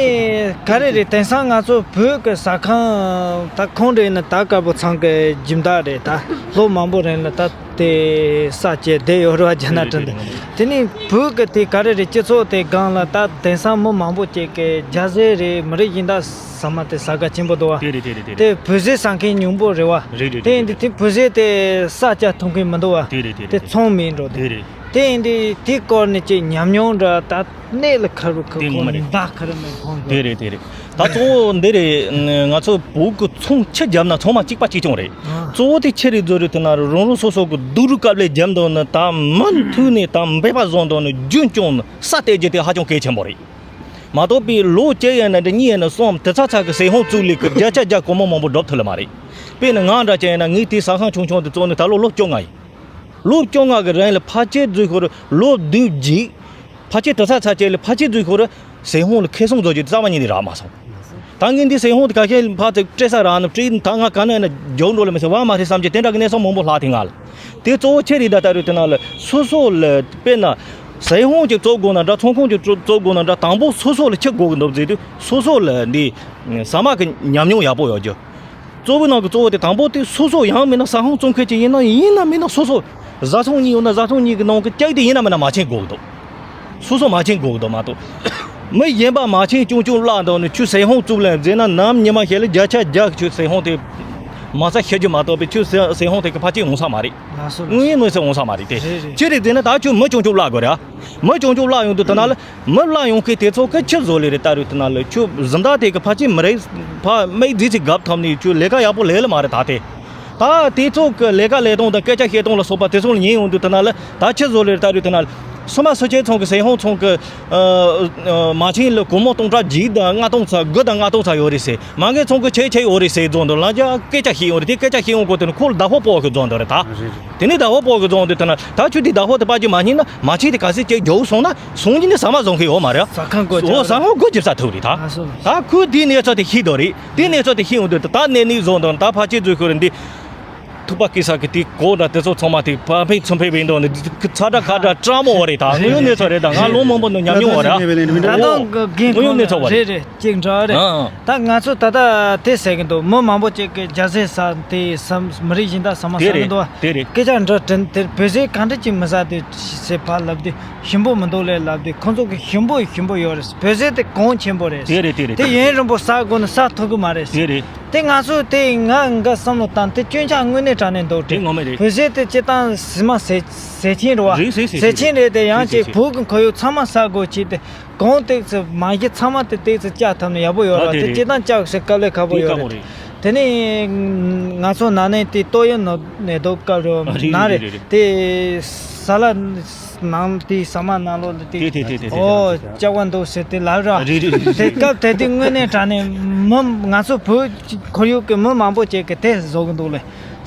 ག་རེ་རེད། དེང་སང་ང་ཚོ་བོད་ཀྱི་ཟ་ཁང་ད་ཁོང་རེད་ན་ད་དཀར་པོ་ཚང་གི་སྦྱིན་བདག་རེད། ད་ལོ་མང་པོ་རིང་ལ་ད་དེ་ས་བཅད་བསྡད་ཡོད་རེད་བ། རྒྱ་ནག་དྲན་དུ། དེ་ནས་བོད་ཀྱི་དེ་ག་རེ་རེད། སྤྱི་ཚོགས་དེ་སྒང་ལ་ད་དེང་སང་མི་མང་པོ་ཅིག་གི་རྒྱ་ཟས་རེད། མི་རིགས་གཞན་དག་ཟ་མ་དེ་ཟ་དགའ་ཆེན་པོ་འདུག་བ། དེ་རེད་དེ་རེད་དེ་རེད། དེ་བོད་ཟས་ཟ་མཁན་ཉུང་པོ་རེད་བ། རེད་རེད་དེ་རེད་ཡིན་དེ་དེ། དེ་བོད་ཟས་དེ་ས་བཅད་ཐུབ་མཁན་མི་འདུག་བ། དེ་རེད་དེ་རེད་དེ་དེ། ཚོང་མིན་འགྲོ་དེ། དེ་རེད། དེ་ཡིན་དེ་དེ་སྐོར་ནས་ཅིག་ཉམས་མྱོང་འདྲ་ད། གནས་ལ་ཁ་རུ་ཁ་དེ་ངོ་མ་ཁོང་རེད། མདའ་ཁ་རུ་མེད་ཁོང་དེ་རེད་དེ་རེད། ད་གཙོ་བོ་འདི་རེད། ང་ཚོ་བོད་ཀྱི་ཚོང་ཆི་བརྒྱབ་ན་ཚང་མ་གཅིག་པ་གཅིག་རྐྱང་རེད། ཨ། གཙོ་བོ་དེ་ཆི་རེད་ཟེར་རེད་དེ་ན་རུ་རང་རང་སོ་སོ་གི་སྡུག་རུས་དཀའ་ལས་བརྒྱབ་འདུག་ནི་ད་མུ་མཐུད་ནས་ད་འབད་པ་བཟང་འདུག་ནི་རྒྱུན་སྐྱོང་ནི་ས་གཏད་རྒྱུ་དེ་ཧ་ཅང་གལ་ཆེན་པོ་རེད། མ་གཏོགས་པའི་ལོ་གཅིག་ཡིན་ན་འདྲ་གཉིས་ཡིན་ན་གསུམ་དེ་ཚ་ཚ་གི་ཟས་ཧོང་བཙུགས་ལས་ཀི་བརྒྱ་ཆ་བརྒྱ་སྒོར་མོ་མང་པོ་སྒྲུབ་ཐུབ་ལེ་མ་རེད། དཔེར་ན་ང་འདྲ་ཅན་ཡིན་ན་ངའི་དེ་ཟ་ཁང་ཆུང་ཆུང་དེ་བཙུགས་ནས་ད་ལོ་ལོ་བཅོ་ལྔ་ཡིན། ལོ་བཅོ་ལྔ་གི་རིང་ལ་ཕལ་ཆེར་འཛུལ་ཤོར་ལོ་བདུན་བརྒྱད། ཕལ་ཆེར་དུ་ས་ཚ་ཅན་ལ་ཕལ་ཆེར་འཛུལ་ཤོར་ཟས་ཧོང་ལ་ཁེ་སང་རྫོགས་རྒྱུ་རྩ་བ་ཉིད་ནས་རག་མ་སོང་། ད་ངས་འདི་ཟས་ཧོང་དེ་ཁ་ཤས་ཕར་ཚུར་སྤྲད་ས་རག་ནི་སྤྲད་ད་ང་ག་ནས་ན་རྒྱུག་འགྲོ་ལ་མི་ཟེར་བ་མ་རེད་བསམ་གྱི་དེ་འདྲ་གི་གནས་ཚུལ་མང་པོ་ལྷག་དེ་ང་ལ། དེ་གཙོ་བོ་ཆེ་རེད་ད་ལྟ་རུ་དེ་ན་ལ་སོ་སོ་ལ་དཔེར་ན་ཟས་ཧོང་ཅིག་བཙོག་དགོས་ན་འདྲ་ཚོང་ཁང་ཅིག་བཙོག་དགོས་ན་འདྲ་དང་པོ་སོ་སོ་ལ་ཆི་དགོས་གི་འདུག་ཟེར་དུས་སོ་སོ་ལ་འདི་ཟ་མ་གི་ཉམས་མྱོང་ཡག་པོ་ཡོད་རྒྱུ། གཙོ་བོའི་ནང་གི་གཙོ་བོ་དེ་དང་པོ་དེ་སོ་སོ་ཡང་མིན་ན་ཟ་ཁང་བཙོང་མཁན་ཅིག་ཡིན་ན་ཡིན་ན་མིན་ན་སོ་སོ་བཟའ་ཚང་གཉིས་ཡོད་ན་བཟའ་ཚང་གཉིས་ཀྱི་ནང་གི་གཅིག་དེ་ཡིན་ན་མིན་ན་མ་ཕྱིན་དགོས་ཀྱི་འདུག་སོ་སོ་མ་ཕྱིན་དགོས་ཀྱི་འདུག་མ་གཏོགས། མི་གཞན་པ་མ་ཕྱིན་ཅུང་ཅུང་བརླག་འདུག་ནི་ཁྱོད་ཟས་ཧོང་བཙུགས་ལེན་ཟེར་ན་ནམ་ཉི་མ་ཞིག་ལ་བརྒྱ་ཆ་བརྒྱ་ཁྱོད་ཟས་ཧོང་དེ་མ་ས་ཤེས་རྒྱུ་མ་གཏོགས་པའི་ཁྱོད་ཟས་ཟས་ཧོང་དེ་གི་ཕལ་ཆེར་འོང་ས་མ་རེད། ལགས་སོ་ལགས་སོ། དངོས་ཡིན་དངོས་སུ་འོང་ས་མ་རེད་དེ། རེད་རེད། ཅི་རེད་ཟེར་ན་ད་ཁྱོད་མི་ཅུང་ཅུང་བརླག་དགོས་རེད་ཨ། མི་ཅུང་ཅུང་བརླག་ཡོང་དུས་ད་ན་ལ། མི་བརླག་ཡོང་མཁན་དེ་ཚོ་གི་ཆི་བཟོ་ལེ་རེད་ལྟ་རུ་དེ་ན་ལ་ཁྱོད་གཟིམ་ད་དེ་གི་ཕ་ཆེ་མི་རེད། ཕ་མིག་རྫི་ཚིག་གབ་ཐམ་ནས་ཁྱོད་ལས་ཀ་ཡག་པོ་ལས་ལ་མ་རེད་ད་དེ། ད་དེ་ཚོ་གི་ལས་ཀ་ལས་སྟངས་དང་སྐད་ཆ་བཤད་སྟངས་ལ་སོགས་པ་དེ་ཚོ་ལ་ཉན་ཡོང་དུས་དེ་ན་ལ་ད་ཆི་བཟོ་ལེ་རེད་ལྟ་རུ་དེ་ན་ལ། སོ་མ་སོ་ཆེན་ཚང་གི་ཟས་ཧོང་ཚང་གི་མ་ཆེན་ལ་སྒོར་མོ་སྟོང་ཕྲག་བརྒྱད་དང་ལྔ་སྟོང་ཚ་དགུ་དང་ལྔ་སྟོང་ཚ་ཡོད་རེད་ཟེར། མ་ངའི་ཚང་གི་ཆེ་ཆེ་ཡོད་རེད་ཟེར་རྫོང་དུ་ལ་ཇ་སྐད་ཆ་བཤད་ཡོང་རེད། དེ་སྐད་ཆ་བཤད་ཡོང་གོ་དེ་ན་ཁོ་ལ་བདག་པོ་སྤོ་གི་རྫོང་དུ་རེད་ད། དེ་ནས་ཟླ་བ་པོ་གི་རྫོང་དུ་ཐོན་ན་ད་ཁྱོད་དེ་ཟླ་བ་དེ་པ་ཅི་མ་ཉིན་ན་མ་ཕྱིན་དེ་ག་སེ་ཅིག་རྒྱུག་སོང་ན་སོང་ཉིན་ནི་ཟ་མ་བཟོ་མཁན་ཡོད་མ་རེད། ཟ་ཁང་སྒོ་ཨོ་ཟ་ཁང་སྒོ་ཇི་ས་ཐུབ་རེད་ད། ཨ་སོ། ད་ཁོས་དེའི་གནས་ཚུལ་དེ་ཤེས་འདུག་རེད། དེའི་གནས་ཚུལ་དེ་ཤེས་ཡོང་དུས་ད་གནས་ནི་བཟོ་འདུག་ད་ཕ་ཆེ་རྫུས་ཁོ་རེད་འདི། ཐུག་པ་སྐྱེ་ས་གི་དེ་གོ་འདྲ་དེ་ཚོ་ཚང་མ་དེ་ཕ་ཕེ་ཚུམ་ཕེ་བེ་འདུག་ནི་ཚ་དྲག་ཁ་དྲག་སྤྲང་མོ་བ་རེད་ད། དངོས་ཡོད་གནས་ཚུལ་རེད་ད། ང་ལོ་མང་པོ་འདུག་ཉམས་མྱོང་བ་རེད། ད་དུང་རྒན་ཁོང་རེད་རེད་ཅིག་འདྲ་རེད། ཨ། ད་ང་ཚོ་ད་ལྟ་དེ་ཟེར་གི་འདུག་མི་མང་པོ་ཅིག་གིས་རྒྱ་ཟས་ཟ་དེ་ཟ་མི་རིགས་གཞན་དག་ཟ་མ་ཟ་གི་འདུག་བ། དེ་རེད། སྐད་ཆ་འདྲི་དྲན་དེར་བོད་ཟས་གང་འདྲ་ཅིག་མི་ཟ་དེ་ཟེར་ཕར་ལབ་དུས་ཞིམ་པོ་མི་འདུག་ལས་ལབ་དུས་ཁོང་ཚོ་གིས་ཞིམ་པོ་ཞིམ་པོ་ཡོད་རེད། བོད་ཟས་དེ་གོང་ཆེན་པོ་རེད། དེ་རེད་དེ་རེད་དེ་ཡུན་རིང་པོ་ཟ་དགོས་ན་ཟ་ཐུབ་གི་མ་རེད། དེ་རེད། དེ་ང་ཚོ་དེ་ང་འགའ་བསམ་བློ་བཏང་དེ་སྐྱོན་ཆ་དངོས་གནས་དྲང་གནས་འདུག་དེ་དྲན། ངོ་མ་རེད། བོད་ཟས་དེ་སྤྱིར་བཏང་ཟས་མ་ཟས་ཟས་ཆེན་རེད་བ། རེད་ཟས་ཟས་ཟས་ཆེན་རེད་དེ་ཡང་ཟས་ཟས་ཅིག་ཆེན་བོད་ཀྱི་ཁོར་ཡུག་ཚང་མ་ཟ་དགོས་ཆེད་དེ། གོང་ཏོག་ཙམ་མ་གཞི་ཚང་མ་དེ་ཏོག་ཙམ་བཅག་ཐུབ་ན་ཡག་པོ་ཡོད་ཨ་ར། དེ་དེ་རེད། སྤྱིར་བཏང་བཅག་ཟེར་དཀའ་ལས་ཁག་པོ་ཡོད་རེད། དེ་ནས་ང་ཚོ་ན་ནས་དེ་ཏོག་དབྱིབས་ནད་ནད་དུག་སྐབས་རེ་ཨ་རེད་ན་རེད་རེད་རེད། དེ་ས་ལ་ནང་དེ་ཟ་མ་ནང་ལོགས་ལ་དེ་དེ་དེ་དེ་དེ་དེ་ཨོ་བཅག་པ་འདུག་ཟེར་དེ་ལབ་ར། རེད་རེད་རེད། དེ་སྐབས་དེ་དུས་དངོས་གནས་དྲང་གནས་མི་ང་ཚོ་བོད་ཁོར་ཡུག་གི་མི་མང་པོ་ཅིག་གིས་དེ་བཟོ་གི་འདུག་ལེ།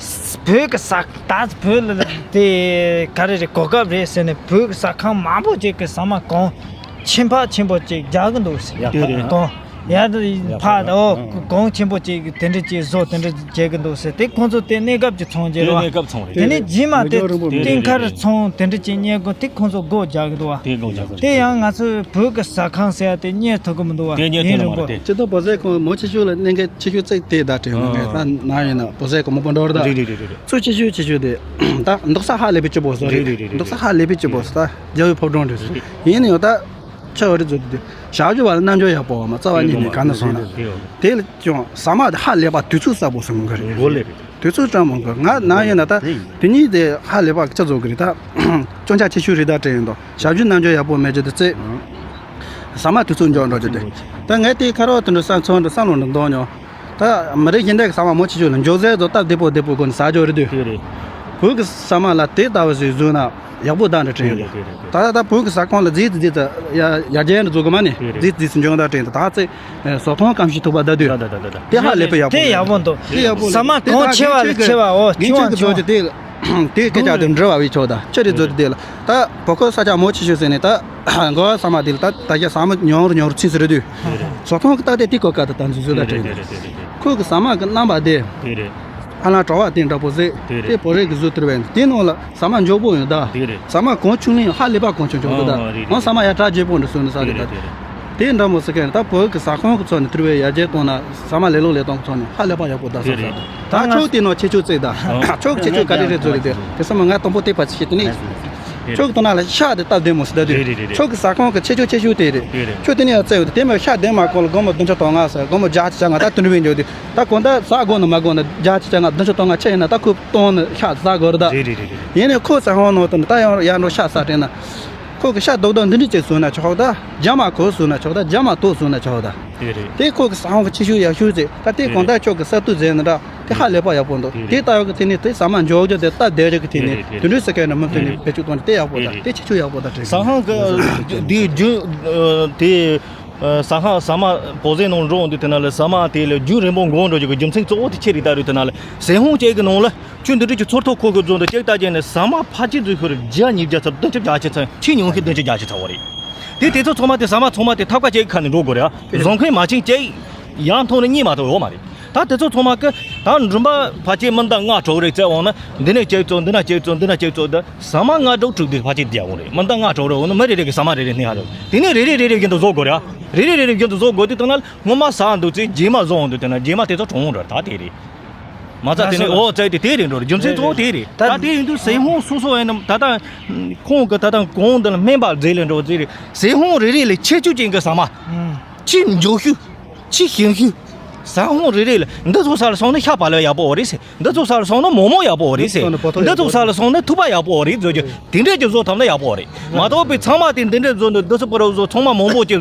བོད་ཀྱི་ས་ད་བོད་ལ་དེ་ག་རེ་རེད་གོ་སྐབས་རེད་ཟེར་ནས་བོད་ཀྱི་ཟ་ཁང་མང་པོ་ཅིག་གི་ཟ་མ་གོང་ཆེན་ཕག་ཆེན་པོ་ཅིག་རྒྱག་གི་འདུག་ཟེར། དེ་རེད། གོང་ཡར་དུ་ཡར་ཕག་ཕག་ཨོ་ཨང་གོང་ཆེན་པོ་ཅིག་དེ་འདྲ་ཅིག་བཟོ་དེ་འདྲ་བྱེད་གི་འདུག་ཟེར། དེ་ཁོང་ཚོ་དེ་གནས་སྐབས་ཀྱི་ཚོང་རྒྱག་རེད་བ། གནས་སྐབས་ཚོང་རེད། དེ་ནས་རྗེས་མ་དེ་རྒྱ་རིང་པོ་རེད། གཏན་མཁར་ཚོང་དེ་འདྲ་ཅིག་གཉེར་དགོས་དེ་ཁོང་ཚོ་སྒོ་རྒྱག་གི་འདུག་བ། དེ་སྒོ་རྒྱག་དེ་ཡང་ང་ཚོའི་བོད་ཀྱི་ཟ་ཁང་ཟེར་ཡ་དེ་གཉེར་ཐུབ་གི་མི་འདུག་བ། དེ་གཉེར་ཐུབ་ཡུན་རིང་པོ་མ་རེད། སྤྱིར་བཏང་བོད་ཟས་ཁང་མང་ཆེ་ཤོས་ལ་གནད་འགག་ཆེ་ཤོས་བརྩིགས་དེ་ད་དྲན་ཡོང་ངས་ད་ན་ཡིན་ན་བོད་ཟས་ཁང་མང་པོ་འགྲོ་རེད་ད། རེད་རེད་རེད་རེད། གཙོ་ཆེ་ཤོས་ཆེ་ཤོས་དེ་ད་འདུག་ས་ཧ་ལས་པའི་སྐྱིད་པོ་བཟོ་རེད། རེད་རེད་རེད་འདུག་ས་ཧ་ལས་པའི་སྐྱིད་པོ་བཟོ་ད་རྒྱལ་བའི་ཕོ་བྲང་རེད། རེད། ཡིན་ན་ཡང་ད་ཆ་འོ་རེད་བཟོ་དེ་ཞབས་ཞུ་བ་ལ་རྣམ་འགྱུར་ཡག་པོ་བ་མ་རྩ་བ་ཉིད་ནས་ག་ན་སོང་ན་དེ་ལ་ཀྱང་ཟ་མ་དེ་ཧ་ལས་པ་དུས་ཚོད་གསར་པོ་སོང་གི་རེད། འགོ་ལས་རེད། དུས་ཚོད་ཀྱང་མང་གི་ང་ན་ཡིན་ན་ད་དེ་གཉིས་དེ་ཧ་ལས་པ་ཆ་བཟོ་གི་རེད་ད། སྐྱོན་ཆ་ཆེ་ཤོས་རེད་ད་དྲན་ཡོད་དོ། ཞབས་ཞུ་རྣམ་འགྱུར་ཡག་པོ་མེད་རྒྱུ་དེ་རྩེ། ཟ་མ་དུས་ཚོད་འཇོག་འགྲོ་རྒྱུ་དེ། ད་ངས་དེ་ཁ་རོག་དེ་འདྲ་བསམ་ཚོར་འདྲ་བསམ་བློ་འདྲ་འདོན་མྱོང་། ད་མི་རིགས་གཞན་དག་གི་ཟ་མ་མང་ཆེ་ཤོས་ལ་འཇོག་ཟས་དང་སྟབས་བདེ་པོ་བདེ་པོ་སྒོ་ནས་ཟ་རྒྱུ་རེད་དུས། དེ་རེད། བོད་ཀྱི་ཟ་མ་ལ་དེ་ལྟ་བུ་ཞིག་བཟོས་ན་ཡག་པོ་ད་འདྲ་དྲན་ཡོད་དོ། དེ་རེད་དེ་རེད། ད་ད་ད་བོད་ཀྱི་ཟ་ཁང་ལ་རྫིས་རྫིས་ད་ཡ་ཡར་རྒྱས་འདྲ་བཟོ་གི་མ་ནི་དེ་རེད། རྫིས་རྫིས་འཇོག་ད་དྲན་ད་ད་ཚེ། ཟོག་ཐོང་སྐམ་ཤི་ཐུག་པ་ད་དུས། ད་ད་ད་ད་ད། དེ་ཧ་ལས་པའི་ཡག་པོ་དེ་ཡག་པོ་ཟ་མ་གོང་ཆེ་བ་ལ་ཆེ་བ་འོ་ཆུང་བ་ཆུང་བ། དེ་ དེ་སྐད་ཆ་དེ་འདྲི་བ་བའི་ཆོག་ད་ཁྱོད་རེ་བཟོ་དེ་ལ་ད་བོད་ཁོ་ས་ཆ་མོ་ཆེ་ཤོས་ཟེར་ནས་ད་མགོ་བ་ས་མ་དེ་ལ་ད་ད་ཆ་ས་མ་ཉོང་རུ་ཉོང་རུ་ཚིག་ཟེར་དུས་ཟོ་ཐོང་གི་ད་དེ་དེ་གོ་ཀ་ད་ད་འཛུལ་འཛུལ་ད་དྲན་ཁོ་གི་ས་མ་གི་རྣམ་པ་དེ་ཨ་ལ་གྲོ་བ་དེ་འདྲ་པོ་ཟེ་དེ་བོད་རིགས་གི་བཟོ་དུར་བས་དེ་ནང་ལ་ས་མ་མགྱོགས་པོ་ཡོད་ད། ཟ་མ་གོང་ཆུང་ལེན་ཧ་ལས་པ་གོང་ཆུང་ཆོག་གི་ད། ང་ཟ་མ་ཡ་གྲ་རྒྱས་པོ་འདྲ་སོན་ནི་ས་རེད་ད། དེ་འདྲ་མོ་ས་ཁན་ད་བོད་ཀྱི་ཟ་ཁང་གི་ཚོ་ནས་དུར་བའི་ཡར་རྒྱས་གཏོང་ན་ཟ་མ་ལས་ལོ་ལས་གཏོང་གི་ཚོ་ནས་ཧ་ལས་པ་ཡག་པོ་ད་ས་ས་ད་ཆོག་དེ་ནོ་ཆེ་ཆུ་བརྩེགས་ད་ཆོག་ཆེ་ཆུ་ག་རེ་རེད་ཚོ་རེད་དེ་དེ་ས་མ་ང་དང་པོ་དེ་པ་ཆེ་དེ་ནི་ཆོག་གི་དོ་ན་ལ་ཤ་དེ་སྟབས་བདེ་མོ་སི་ད་དུས་ཆོག་གི་ཟ་ཁང་གི་ཆེ་ཆུ་ཆེ་ཆུ་དེ་རེད་ཆོག་དེ་ནི་ཡ་བརྩེགས་ཡོད་དེ་མ་ཤ་དེ་མ་གོ་ལ་སྒོར་མོ་བདུན་ཅུ་དོན་ལྔ་ཟེར་སྒོར་མོ་བརྒྱ་ཆ་ང་ད་དུར་བའི་འཇོག་དེ། ད་གོང་ད་ཟ་དགོས་ན་མ་དགོས་ན་བརྒྱ་ཆ་ང་བདུན་ཅུ་དོན་ལྔ་ཆེ་ཡིན་ན་ད་ཁོས་གཏོང་ནི་ཤ་ཟ་དགོས་རེད་ད། རེད་རེད་རེད་རེད། ཡིན་ནའི་ཁོ་ཟ་ཧོང་ནོ་དུ་ནི་ད་ཡང་ཡར་འགྲོ་ཤ་ཟ་དྲན་ན། ཁོ་གི་ཤ་རྡོག་རྡོག་འདི་འདྲ་ཅིག་བཟོས་ན་ཆོག་ད། རྒྱ་མ་གོ་བཟོས་ན་ཆོག་ད་རྒྱ་མ་ཏོག་བཟོས་ན་ཆོག་ད། དེ་རེད། དེ་ཁོ་གི་ཟ་ཧོང་གི་ཆེ་ཤོས་ཡག་ཤོས་ཟེར་ད་དེ་གོང་ད་ཁྱོད་གི་ས་ཏུ་ཟེར་ནི་འདྲ་དེ་ཧ་ལས་པ་ཡག་པོ་འདུག་དེ་ལྟ་ཡོད་གི་དེ་ནི་དེ་ཟ་མ་འཇོག་རྒྱུ་དེ་ལྟ་བདེ་རེད་གི་དེ་ནི་དེ་འདྲ་ཟེར་མཁན་ནི་མི་མཐུན་ནི་བེད་སྤྱོད་གཏོང་དེ་ཡག་པོ་ད་དེ་ཆེ་ཤོས་ཡག་པོ་ད་དྲན། ཟ་ཧོང་གི་དེ་རྒྱུ་དེ། ཟ་ཁང་ཟ་མ་བོ་ཟེ་ནང་འགྲོ་འོང་དུས་དེ་ན་ལ་ཟ་མ་དེ་ལ་རྒྱུན་རིང་པོ་འགོར་འགྲོ་རྒྱུ་གི་རྒྱུ་མཚན་གཙོ་བོ་དེ་ཆེ་རིགས་ལྟ་རུ་དེ་ན་ལ་ཟས་ཧོང་ཅིག་གི་ནང་ལ་ཁྱོད་འདི་འདྲ་གི་ཚོར་ཐོག་ཁོ་གི་རྫོང་དུ་ཅིག་ལྟ་རྒྱུ་ནི་ཟ་མ་ཕལ་ཆེར་འཛུལ་ཤོར་བརྒྱ་ཉིས་བརྒྱ་ཚབ་བདུན་ཅུ་བརྒྱ་ཆ་ཚང་ཆེས་ཉུང་ཤོས་བདུན་ཅུ་བརྒྱ་ཆ་ཚང་བ་རེད། དེ་དེ་ཚོ་ཚང་མ་དེ་ཟ་མ་ཚང་མ་དེ་ཐབ་ཀ་ཅིག་གི་ཁ་ནས་འགྲོ་དགོས་རེད་ཨ། བཟོ་མཁན་མ་བྱིན་ཅིག་ཡང་ཐོག་ནས་གཉིས་མ་གཏོགས་ཡོད་མ་རེད། ད་དེ་ཚོ་ཚང་མ་གི་ད་མགྲོན་པ་ཕལ་ཆེར་མི་འདང་ལྔ་དྲུག་རེ་བཙལ་འོང་ན་འདི་ནས་ཅིག་བཙལ་འདི་ན་ཅིག་བཙལ་འདི་ཟ་མ་ལྔ་དྲུག་དྲུག་དེ་ཕལ་ཆེར་བརྒྱབ་འོང་རེད། མི་འདང་ལྔ་དྲུག་རེ་འོང་ན་མི་རེ་རེ་གི་ཟ་མ་རེ་རེ་སྣེ་ཧ་རེད། དེ་ནས་རེ་རེ་རེ་རེ་བཞིན་དུ་བཟོ་དགོས་རེད་ཨ། རེ་རེ་རེ་རེ་བཞིན་དུ་བཟོ་དགོས་དུས་ད་ན་སྔོན་མ་ཟ་འདུག་ཚེ་རྗེས་མ་བཟོ་འོང་དུས་ད་ན་རྗེས་མ་དེ་ཚོ་གྲོངས་འོང་རེད། ད་དེ་རེད། མ་རྩ་དེ་ནས་འོ་བཙལ་དེ་དེ་རེད་འགྲོ་རེད། རྒྱུ་མཚན་གཙོ་བོ་དེ་རེད། ད་དེ་ཡིན་དུས་ཟས་ཧོང་སོ་སོ་ཡིན་ནམ་ད་ལྟ་ཁོང་གི་ད་ལྟ་གོང་འདི་ལ་སྨན་པ་རྫས་ལས་འགྲོ་རྫས་རེད། ཟས་ཧོང་རེ་རེ་ལས་ཁྱད་ཆོས་ཅན་གྱི་ཟ་མ། ཆེས་མགྱོགས་ཤོས། ཆེས་ཞན་ཤོས། ཟས་ཧོང་རེ་རེ་ལ་འདི་ཚོ་ཟ་ལ་སོང་ན་ཤ་བག་ལེབ་ཡག་པོ་འོ་རེད་ཟེར། འདི་ཚོ་ཟ་ལ་སོང་ན་མོག་མོག་ཡག་པོ་འོ་རེད་ཟེར། འདི་ཚོ་ཟ་ལ་སོང་ན་ཐུག་པ་ཡག་པོ་འོ་རེད་བཟོ་རྒྱུ་དེ་འདྲས་ཀྱི་བཟོ་ཐུབ་ན་ཡག་པོ་འོ་རེད། མ་གཏོགས་པའི་ཚང་མ་དེ་འདི་འདྲས་བཟོ་འདུག་འདི་ཚོ་པོ་ར་བཟོ་ཚང་མ་མང་པོ་ཅིག་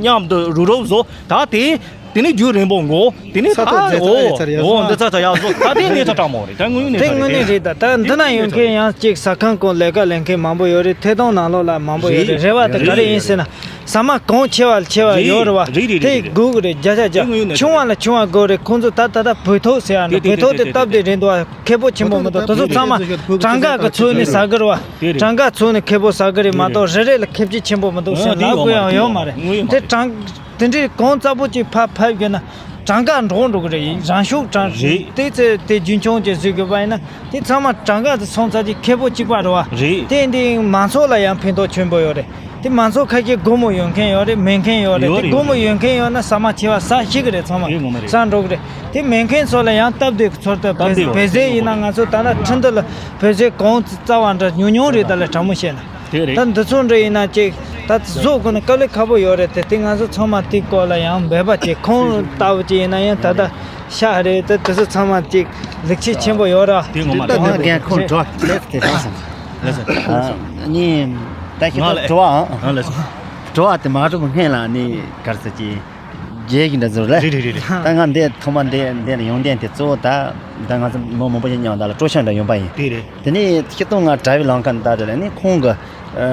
མཉམ་དུ་རུག་རུག་བཟོ་ད་དེ་དེ་ནི་རྒྱུན་རིང་པོ་འགོར། དེ་ནི་ད་ས་ཐོག་རྫས་ཚ་འོ་ཡ་ཚར་ཡ་འོ་སོང་འདི་ཚ་ཚ་ཡག་བཟོ་ད་དེ་གནས་ཚུལ་དྲང་མོ་རེད། ད་དངོས་ཡོད་གནས་ཚུལ་དེ་དངོས་གནས་རེད། རེད་ད་ད་འདི་ན་ཡོང་མཁན་ཡང་གཅིག་ཟ་ཁང་སྐོར་ལས་ཀ་ལས་མཁན་མང་པོ་ཡོད་རེད། ཐད་གཏོང་ནང་ལོགས་ལ་མང་པོ་ཡོད་རེད། རེད་བ་ད་ག་རེ་ཡིན་ཟེར་ན། ཟ་མ་གང་ཆེ་བ་ལ་ཆེ་བ་ཡོད་རེད་བ། རེད་རེད་རེད་དེ་རེད་དགོས་གི་རེད། བརྒྱ་ཆ་བརྒྱ། དེ་དངོས་ཡོད་གནས་ཆུང་བ་ལ་ཆུང་བ་དགོས་རེད། ཁོང་ཚོ་ད་ད་ལྟ་བོད་ཐོག་ཟེར་ཡ་ན་དེ་དེ་བོད་ཐོག་དེ་དེ་དེ་སྟབས་བདེ་རེད་འདུག་བ། ཁེ་པོ་ཆེན་པོ་མི་འདུག་དེ་ཚོ་ཚང་མ་གྲངས་ཀ་གི་ཚོ་ནས་ཟ་གི་རེད་བ། དེ་རེད། གྲངས་ཀ་ཚོ་ནས་ཁེ་པོ་ཟ་གི་རེད་མ་གཏོགས་རེ་རེ་ལ་ཁེ་ཕྱི་ཆེན་པོ་མི་འདུག་ཟེར་ལབ་དགོས་ཡང་ཡོད་མ་རེད། དེ་གྲངས་དེ་འདྲའི་གང་ཙག་པོ་ཅིག་ཕབ་ཕབ་ཡོད་ན་གྲངས་ཀ་འགྲོ་འགྲོ་གི་རེད། རང་ཤུགས་གྲངས་རེད། དེ་ཚེ་དེ་རྒྱུན་འཁྱོངས་ཅིག་བཟོས་དགོས་པ་ཡིན་ན་དེ་ཚང་མ་གྲངས་ཀ་དེ་སོང་ཚར་གྱི་ཁེ་པོ་གཅིག་པ་རེད་བ། རེད། དེ་འདི་མང་ཚོགས་ལ་ཡང་ཕན་ཐོགས་ཆེན་པོ་ཡོད་རེད། དེ་མང་ཚོགས་ཁ་ཤས་སྒོར་མོ་ཡོད་མཁན་ཡོད་རེད། མེད་མཁན་ཡོད་རེད། ཡོད་དེ་རེད། སྒོར་མོ་ཡོད་མཁན་ཡོད་ན་ཟ་མ་ཆེ་བ་ཟ་ཤེས་གི་རེད། ཚང་མ་དེ་ངོ་མ་རེད། ཟ་འགྲོ་གི་རེད། དེ་མེད་མཁན་ཚོ་ལ་ཡང་སྟབས་བདེ་གི་ཚོར་ཏེ་སྟབས་བདེ་བོད་ཟས་ཡིན་ན་ང་ཚོ་ད་ལྟ་ཁྲིན་ཏུ་ལ་བོད་ཟས་གང་རྩ་བ་འདྲ་ཉུང་ཉུང་རེད། ད་ལ་དྲང་མོ་བཤད་ན། དེ་རེད། ད་འདི་ཚོ་འདྲ་ཡིན་ན་ཅིག་ད་བཟོ་དགོས་ན་དཀའ་ལས་ཁག་པོ་ཡོད་རེད་དེ། དེ་ང་ཚོ་ཚང་མ་དེའི་སྐོར་ལ་ཡང་འབད་པ་བྱེད། ཁོང་ལྟ་བུ་ཅིག་ཡིན་ན་ཡང་ད་ལྟ་ཤ་རེད་དེ། དེ་ཚོ་ཚང་མ་ཅིག་ལེགས་ཆེད་ཆེན་པོ་ཡོད་ར། དེ་ངོ་མ་རེད། ད་རྒན་ཁོང་བྲོ་ལེགས་དེ་དྲང་སོང་། ལགས་སོ། ཨ་ནི་ད་ཁྱེད་ང་ཚོ་ལ་བྲོ་བའང་ཨ་ལགས་སོ། བྲོ་བ་དེ་མ་གྲུབ་སྔོན་ལ་ནི་གར་ས་ཅིག་རྒྱལ་གྱི་འདྲ་ཟུར་ལ། རེད་རེད་རེད་རེད། ད་ང་འདི་ཐོག་མ་འདི་འདི་ལ་ཡོང་དོན་དེ་གཙོ་བོ་ད་ད་ང་ཚོ་མི་མང་པོ་ཞིག་མཉམ་ད་ལ་སྤྲོ་འཆམ་འདྲ་ཡོང་པ་ཡིན། དེ་རེད། དེ་ནས་ཆིག་སྟོང་ལྔ་དྲ་བའི་ལམ་ཁ་འདི་ད་རེད་ནི་ཁོང་གི་ཨ་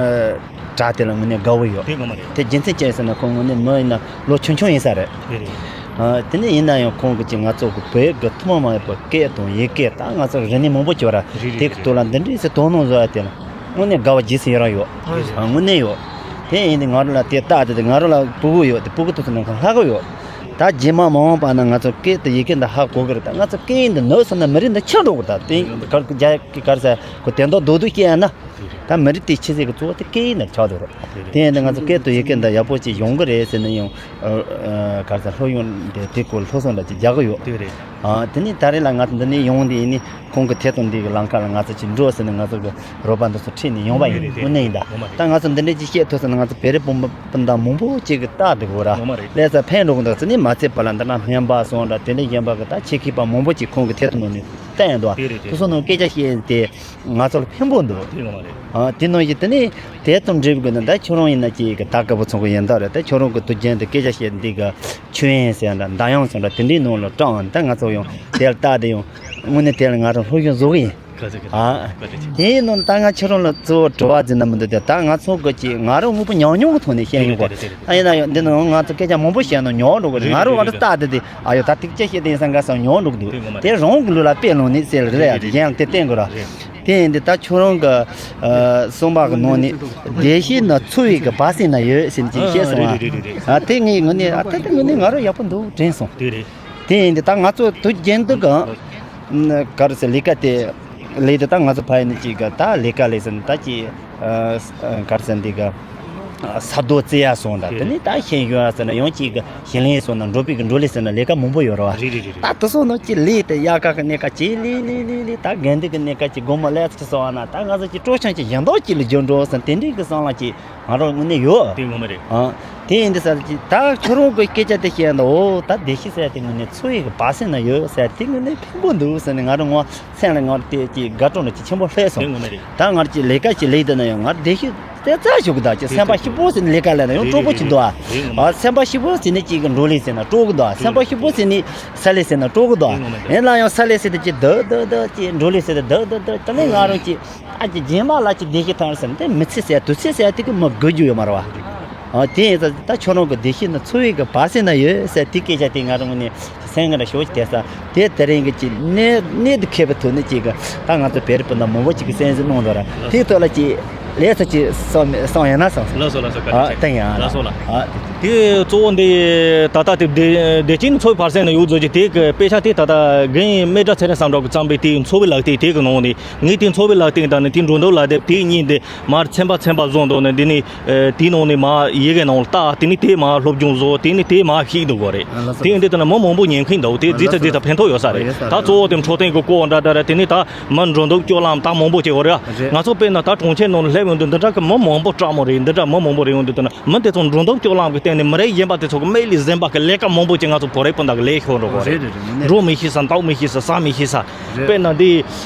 དྲ་དེ་ལ་དངོས་གནས་དགའ་བོ་ཡོད། དེ་ངོ་མ་རེད། དེ་རྒྱུ་མཚན་ཅི་ཡིན་ཟེར་ན་ཁོང་དངོས་གནས་མི་ཡིན་ན་ལོ་ཆུང་ཆུང་ཡིན་ས་རེད། དེ་རེད། ཨ་དེ་ནས་ཡིན་ན་ཡང་ཁོང་གི་ཅིག་ང་ཚོ་གི་བོད་ཀྱི་ཐུན་མོང་མ་ཡིན་པའི་སྐད་དང་ཡི་གེ་ད་ང་ཚོ་རིག་གནས་མང་པོ་ཅིག་ཡོད་ར། རེད་རེད་དེ་གི་ཐོག་ལ་འདི་འདྲའི་སེ་དོ་སྣང་བཟོ་ཡ་དེ་ལ། དངོས་གནས་དགའ་བ་རྗེས་སུ་ཡི་རང་ཡོད། ཨ་དངོས་གནས་ཡོད། དེ་ཡིན་དུས་ང་རང་ལ་དེ་ལྟ་དེ་དེ་ང་རང་ལ་སྤུ་གུ་ཡོད་དེ་སྤུ་གུ་དེ་ཚོ་ནང་ཁ་ལྷག་གི་ཡོད། ད་རྗེས་མ་མ་འོངས་པ་ན་ང་ཚོ་སྐད་དེ་ཡི་གེ་འདི་ཧ་གོ་གི་རེད། ད་ང་ཚོ་སྐད་ཡིག་འདི་ནོར་སོང་ན་མི་རིགས་འདི་ཆགས་འགྲོ་གི་རེད། ད་དེ་གར་རྒྱ་གི་གར་ས་ཁོ་དེ་འདོག་རྡོག་རྡོག་སྐྱེ་ཡ་ན། ད་མི་རིགས་དེ་ཆེ་ཚད་ཀྱི་གཙོ་བོ་དེ་སྐད་ཡིག་འདི་ཆགས་འགྲོ་རེད། དེ་ཡིན་དུས་ང་ཚོ་སྐད་དེ་ཡི་གེ་འདི་ཡག་པོ་ཅིག་ཡོང་གི་རེད་ཟེར་ན་ཡང་གར་ས་ལྷོ་ཡོང་དེ་དེ་སྐོར་སློབ་གསོ་འདྲ་ཅིག་རྒྱག་གི་ཡོད། དེ་རེད། ཨ་དེ་ནས་ད་རེས་ལ་ང་ཚོ་འདི་ནས་ཡོང་དེ་ཡིན་ནི། ཁོང་གི་ཐད་གཏོང་འདི་གི་ལམ་ཁ་ལ་ང་ཚོ་ཅིག་འགྲོ་ཟེར་ནས་ང་ཚོ་གི་རོགས་པ་འདི་ཚོ་ཁྲིད་ནས་ཡོང་བ་ཡིན། དངོས་གནས་ཡིན་ད། ད་ང་ཚོ་འདི་འདྲ་ཅིག་བཤད་ཐུབ་ཟེར་ན་ང་ཚོ་བོད་རིགས་སྤུན་ཟླ་མང་པོ་ཅིག་གི་རྟགས་འདི་གོ་ར་ལས་ས་ཕན་འགྲོ་གི་འདུག་ཟེར་ནས་མ་ཚད་པ་ལ་འདི་ན་སྨན་པ་སོང་འདྲ་དེ་འདྲ་གཞན་པ་གི་ད་ཆེད་མཁས་པ་མང་པོ་ཅིག་ཁོང་གི་ཐད་གཏོང་ནང་ནས་བསྟན་འདུག་དེ་སོང་ནང་སྐད་ཆ་བཤད་དེ་ང་ཚོ་ལ་ཕན་པོ་འདུག་དེ་ནང་བཞིན་དེ་ནས་ད་ཁྱོད་རང་ཡིན་ན་ཅིག་གི་ད་དཀའ་པོ་ཚོང་གི་ཡིན་ད་རེད། ད་ཁྱོད་རང་གི་དུས་རྒྱུན་དུ་སྐད་ཆ་བཤད་འདི་གི་ཆོས་ཡན་ཟེར་འདྲ་མདའ་ཡང་ཟེར་འདྲ་དེ་འདྲའི་ནང་ལ་སྤྲང་ད་ང་ཚོ་ཡང་དེ་ལ་ལྟ་དེ་ཡང་། དངོས་གནས་དེ་ལ་ང་རང་སློབ་སྦྱོང་བཟོ་གི་ཡིན། ཨ། དེའི་ནང་ད་ང་ཁྱེད་རང་ལ་གཙོ་བོ་དྲི་བ་ཟེར་ན་མི་འདུག་སྟེ། ད་ང་ཚོ་གི་ཅིག་ང་རང་དངོས་པོ་ཉམས་མྱོང་གི་ཐོག་ནས་བཤད་ཡོང་གོ། ཨ་ཡིན་ན་ཡང་འདི་ནང་ང་ཚོ་སྐད་ཆ་མང་པོ་བཤད་ན་ཉོག་འགྲོ་གི་རེད། ང་རང་ང་རང་ལྟ་དེ་དེ་ཨ་ཡོ་ད་ཐིག་ཅེ་བཤད་དེ་ཡིན་ས་འགའ་ས་ཉོག་འགྲོ་གི་འདུག་དེ་རང་གི་ལུགས་ལ་དཔེ་ལོང་ནི་ཟེར་རེད་ཡ། གཞན་ཡང་དེ་བསྟན་དགོས་ར། དེ་ཡིན་དུས་ད་ཁྱོད་རང་གི་ཨ་གསུངས་པ་གི་ནང་ནས་བདེ་སྐྱིད་ནི་འཚོ་བའི་གི་བར་གསེང་ན་ཡོད་ཟེར་ནས་ཅིག་བཤད་སོང་ཨ། ཨ་དེ་ངས་ངོས་ནས་ཨ་ད་དེ་ངོས་ནས་ང་རང་ཡག་པོ་འདུག་དྲན་སོང་། དེ་རེད། དེ་ཡིན་དུས་ད་ང་ཚོ་དུས་རྒྱུན་དུ་གང་ག་རེ་ཟེར་ལས་ཀ་དེ་ལས་དུས་ད་ང་ཚོ་ཕ་ཡུལ་ནས་ཅིག་གི་ད་ལས་ཀ་ལས་ཟེར་ན་ད་ཅིག་ཨ་ག་རེ་ཟེར་འདི་གི་ས་རྡོ་རྩེ་ཡ་སོང་ད། དེ་ནས་ད་ཤེས་ཡོན་ཟེར་ན་ཡང་ཅིག་གི་ཞིང་ལས་སོང་ན་འགྲོ་པའི་གི་འགྲོ་ལས་ཟེར་ན་ལས་ཀ་མང་པོ་ཡོད་རེད་བ། རེད་རེད་རེད། ད་དེ་སོང་ན་ཅིག་ལས་དེ་དབྱར་ཁ་གི་གནས་སྐབས་ཅིག་ལས་ལས་ལས་ལས་ད་དགུན་དུས་གི་གནས་སྐབས་ཅིག་དགོང་མོ་ལས་ཚིག་སོང་བ་ན་ད་ང་ཚོ་ཅིག་སྤྲོ་འཆམ་ཅིག་ཡིན་མདོག་ཅིག་ལ་འགྱུར་འགྲོ་ཟེར་དེ་འདྲའི་གི་བསམ་བློ་ཅིག་ང་རང་ངོས་ནས་ཡོད། དེ་ངོ་མ་རེད། ཨ། དེ་ཡིན་དུས་ས་ཅིག་ད་ཁྱོད་རང་གི་སྐད་ཆ་དེ་བཤད་ན་འོ་ད་བདེ་སྐྱིད་ཟེར་དེ་ངོས་ནས་འཚོ་བའི་གི་བར་གསེང་ན་ཡོད་ཟེར་དེ་ངོས་ནས་ཕན་པོ་འདུག་ཟེར་ནས་ང་རང་ངོ་སེམས་ལ་ངོ་དེ་ཅིག་དགའ་སྤྲོ་ལ་ཅིག་ཆེན་པོ་སླེབས་སོང་། དེ་ངོ་མ་རེད། ད་ང་ཅིག་ལས་ཀ་ཅིག་ལས་དེ་ན་ཡང་ང་བདེ་སྐྱིད་དེ་རྩ་ཞུགས་གི་ད་ཅིག་སེམས་པ་སྐྱིད་པོ་ཟེར་ནས་ལས་ཀ་ལས་ན་ཡང་སྤྲོ་པོ་ཅིག་འདུག་ཨ། ཨ་སེམས་པ་སྐྱིད་པོ་ཟེར་ནས་ཅིག་གི་འགྲོ་ལས་ཟེར་ན་སྤྲོ་གི་འདུག་ཨ། སེམས་པ་སྐྱིད་པོ་ཟེར་ནས་ས་ལས་ཟེར་ན་སྤྲོ་གི་འདུག་ཨ། ཡིན་ན་ཡང་ས་ལས་ཟེར་དེ་ཅིག་སྡུག་སྡུག་སྡུག་ཅིག་འགྲོ་ལས་ཟེར་དེ་སྡུག་སྡུག་སྡུག་དེ་ནས་ང་རང་ཅིག་ཨ་ཅེ་རྗེས་མ་ལ་ཅིག་བདེ་སྐྱིད་ཐང་ཟེར་ཏེ་མི་ཚེ་ཟེར་དུས་ཚེ་ཟེར་དེ་གི་མི་དགོས་རྒྱུ་ཡོད་མ་རེད་བ། ཨ་དེ་ཡིན་ཙང་ད་ཁྱོད་རང་གི་བདེ་སྐྱིད་ནི་འཚོ་བའི་གི་བར་གསེང་ན་ཡོད་ཟེར་དེ་སྐད་ཆ་དེ་ང་རང་ནས་སེམས་ངར་ཞོག་ཅིག་དེ་ས་དེ་དེ་རིང་གི་ཅིག་གནས་གནས་དུ་ཁེལ་བའི་ཐོག་ནས་ཅིག་གི་ད་ང་ཚོ་བོད་རིགས་སྤུན་ཟླ་མང་པོ་ཅིག་གི་གསན་གཟིགས་གནང་འདུག་ར་དེའི་ཐོག་ལ་ཅིག་ལས་ཚོ་ཅིག་གསུང་གསུང་ཡོད་ན་གསུང་། ལགས་སོ་ལགས་སོ། བཀའ་དྲིན་ཆེ། ཨ་ད་ཡང་ལགས་སོ་ལགས། ཨ་དེ་གཙོ་བོ་འདི་ད་ལྟ་དེ་བདེ་བདེ་སྐྱིད་ནི་འཚོ་བའི་བར་གསེང་ན་ཡོད་ཟེར་གྱི་དེ་གི་དཔེ་ཆ་དེ་ད་ལྟ་རྒན་སྨེ་སྒྲ་ཚེ་རིང་བསམ་གྲུབ་ཀྱིས་བརྩམས་པའི་དེའི་འཚོ་བའི་ལག་རྟེན་དེ་གི་ནང་ནས། ངས་དེ་འཚོ་བའི་ལག་རྟེན་དང་ནི་དེའི་མགྲོན་བརྡ་ལག་དེབ་དེའི་གཉིས་འདི་མར་ཚན་པ་ཚན་པ་བཟོས་འདུག་ནི་འདི་ནི་ཨེ་དེའི་ནང་ནས་མར་ཡི་གེ་ནང་ལ་བལྟ། དེ་ནི་དེ་མར་སློབ་སྦྱོང་བཟོ། དེ་ནི་དེ་མར་ཤེས་འདུག་གོ་རེད། ཨ་ལགས་སོ། དེ་འདི་ལྟ་ན་མི་མང་པོ་ཉན་མཁན་འདུག་དེ་རྫིས་ཚ་རྫིས་ཚ་ཕན་ཐོགས་ཡོད་ས་རེད། ད་གཙོ་བོ་དེ་འཕྲོད་བསྟེན་གྱི་སྐོར་འདྲ་འདྲ་རེད། དེ་ནི་ད་མི་འགྲོ་འདུག་སྤྱོད་ལམ་ད་མང་པོ་བྱེད་གོ་རེད། རེད། ང་ཚོ་དཔེར་ན་ད་གྲོང་ཁྱེར་ནང་ལ་སླེབས་ཡོང་དུས་འདི་འདྲ་གི་མི་མང་པོ་སྐྲག་མོ་རེད། འདི་འདྲ་མི་མང་པོ་རེད་ཡོང་དུས་ད་ན། མི་དེ་ཚོ་འགྲོ་འདུག་སྤྱོད་ལམ་གྱི་སྟེང་ནས་མི་རབས་གཞོན་པ་དེ་ཚོ་གི་དམིགས་ཡུལ་ཟིན་པ་གི་ལས་ཀ་མང་པོ་ཅིག་ང་ཚོ་བོད་རིགས་སྤུན་ཟླ་གི་ལས་ཤོར་འགྲོ་གི་རེད། རེད་རེད་རེད། དངོས་གནས་འགྲོ་མི་ཤེས་ས། འདུག་མི་ཤེས་ས། ཟ་མི་ཤེས་ས། རེད། དཔེར་ན་འདི་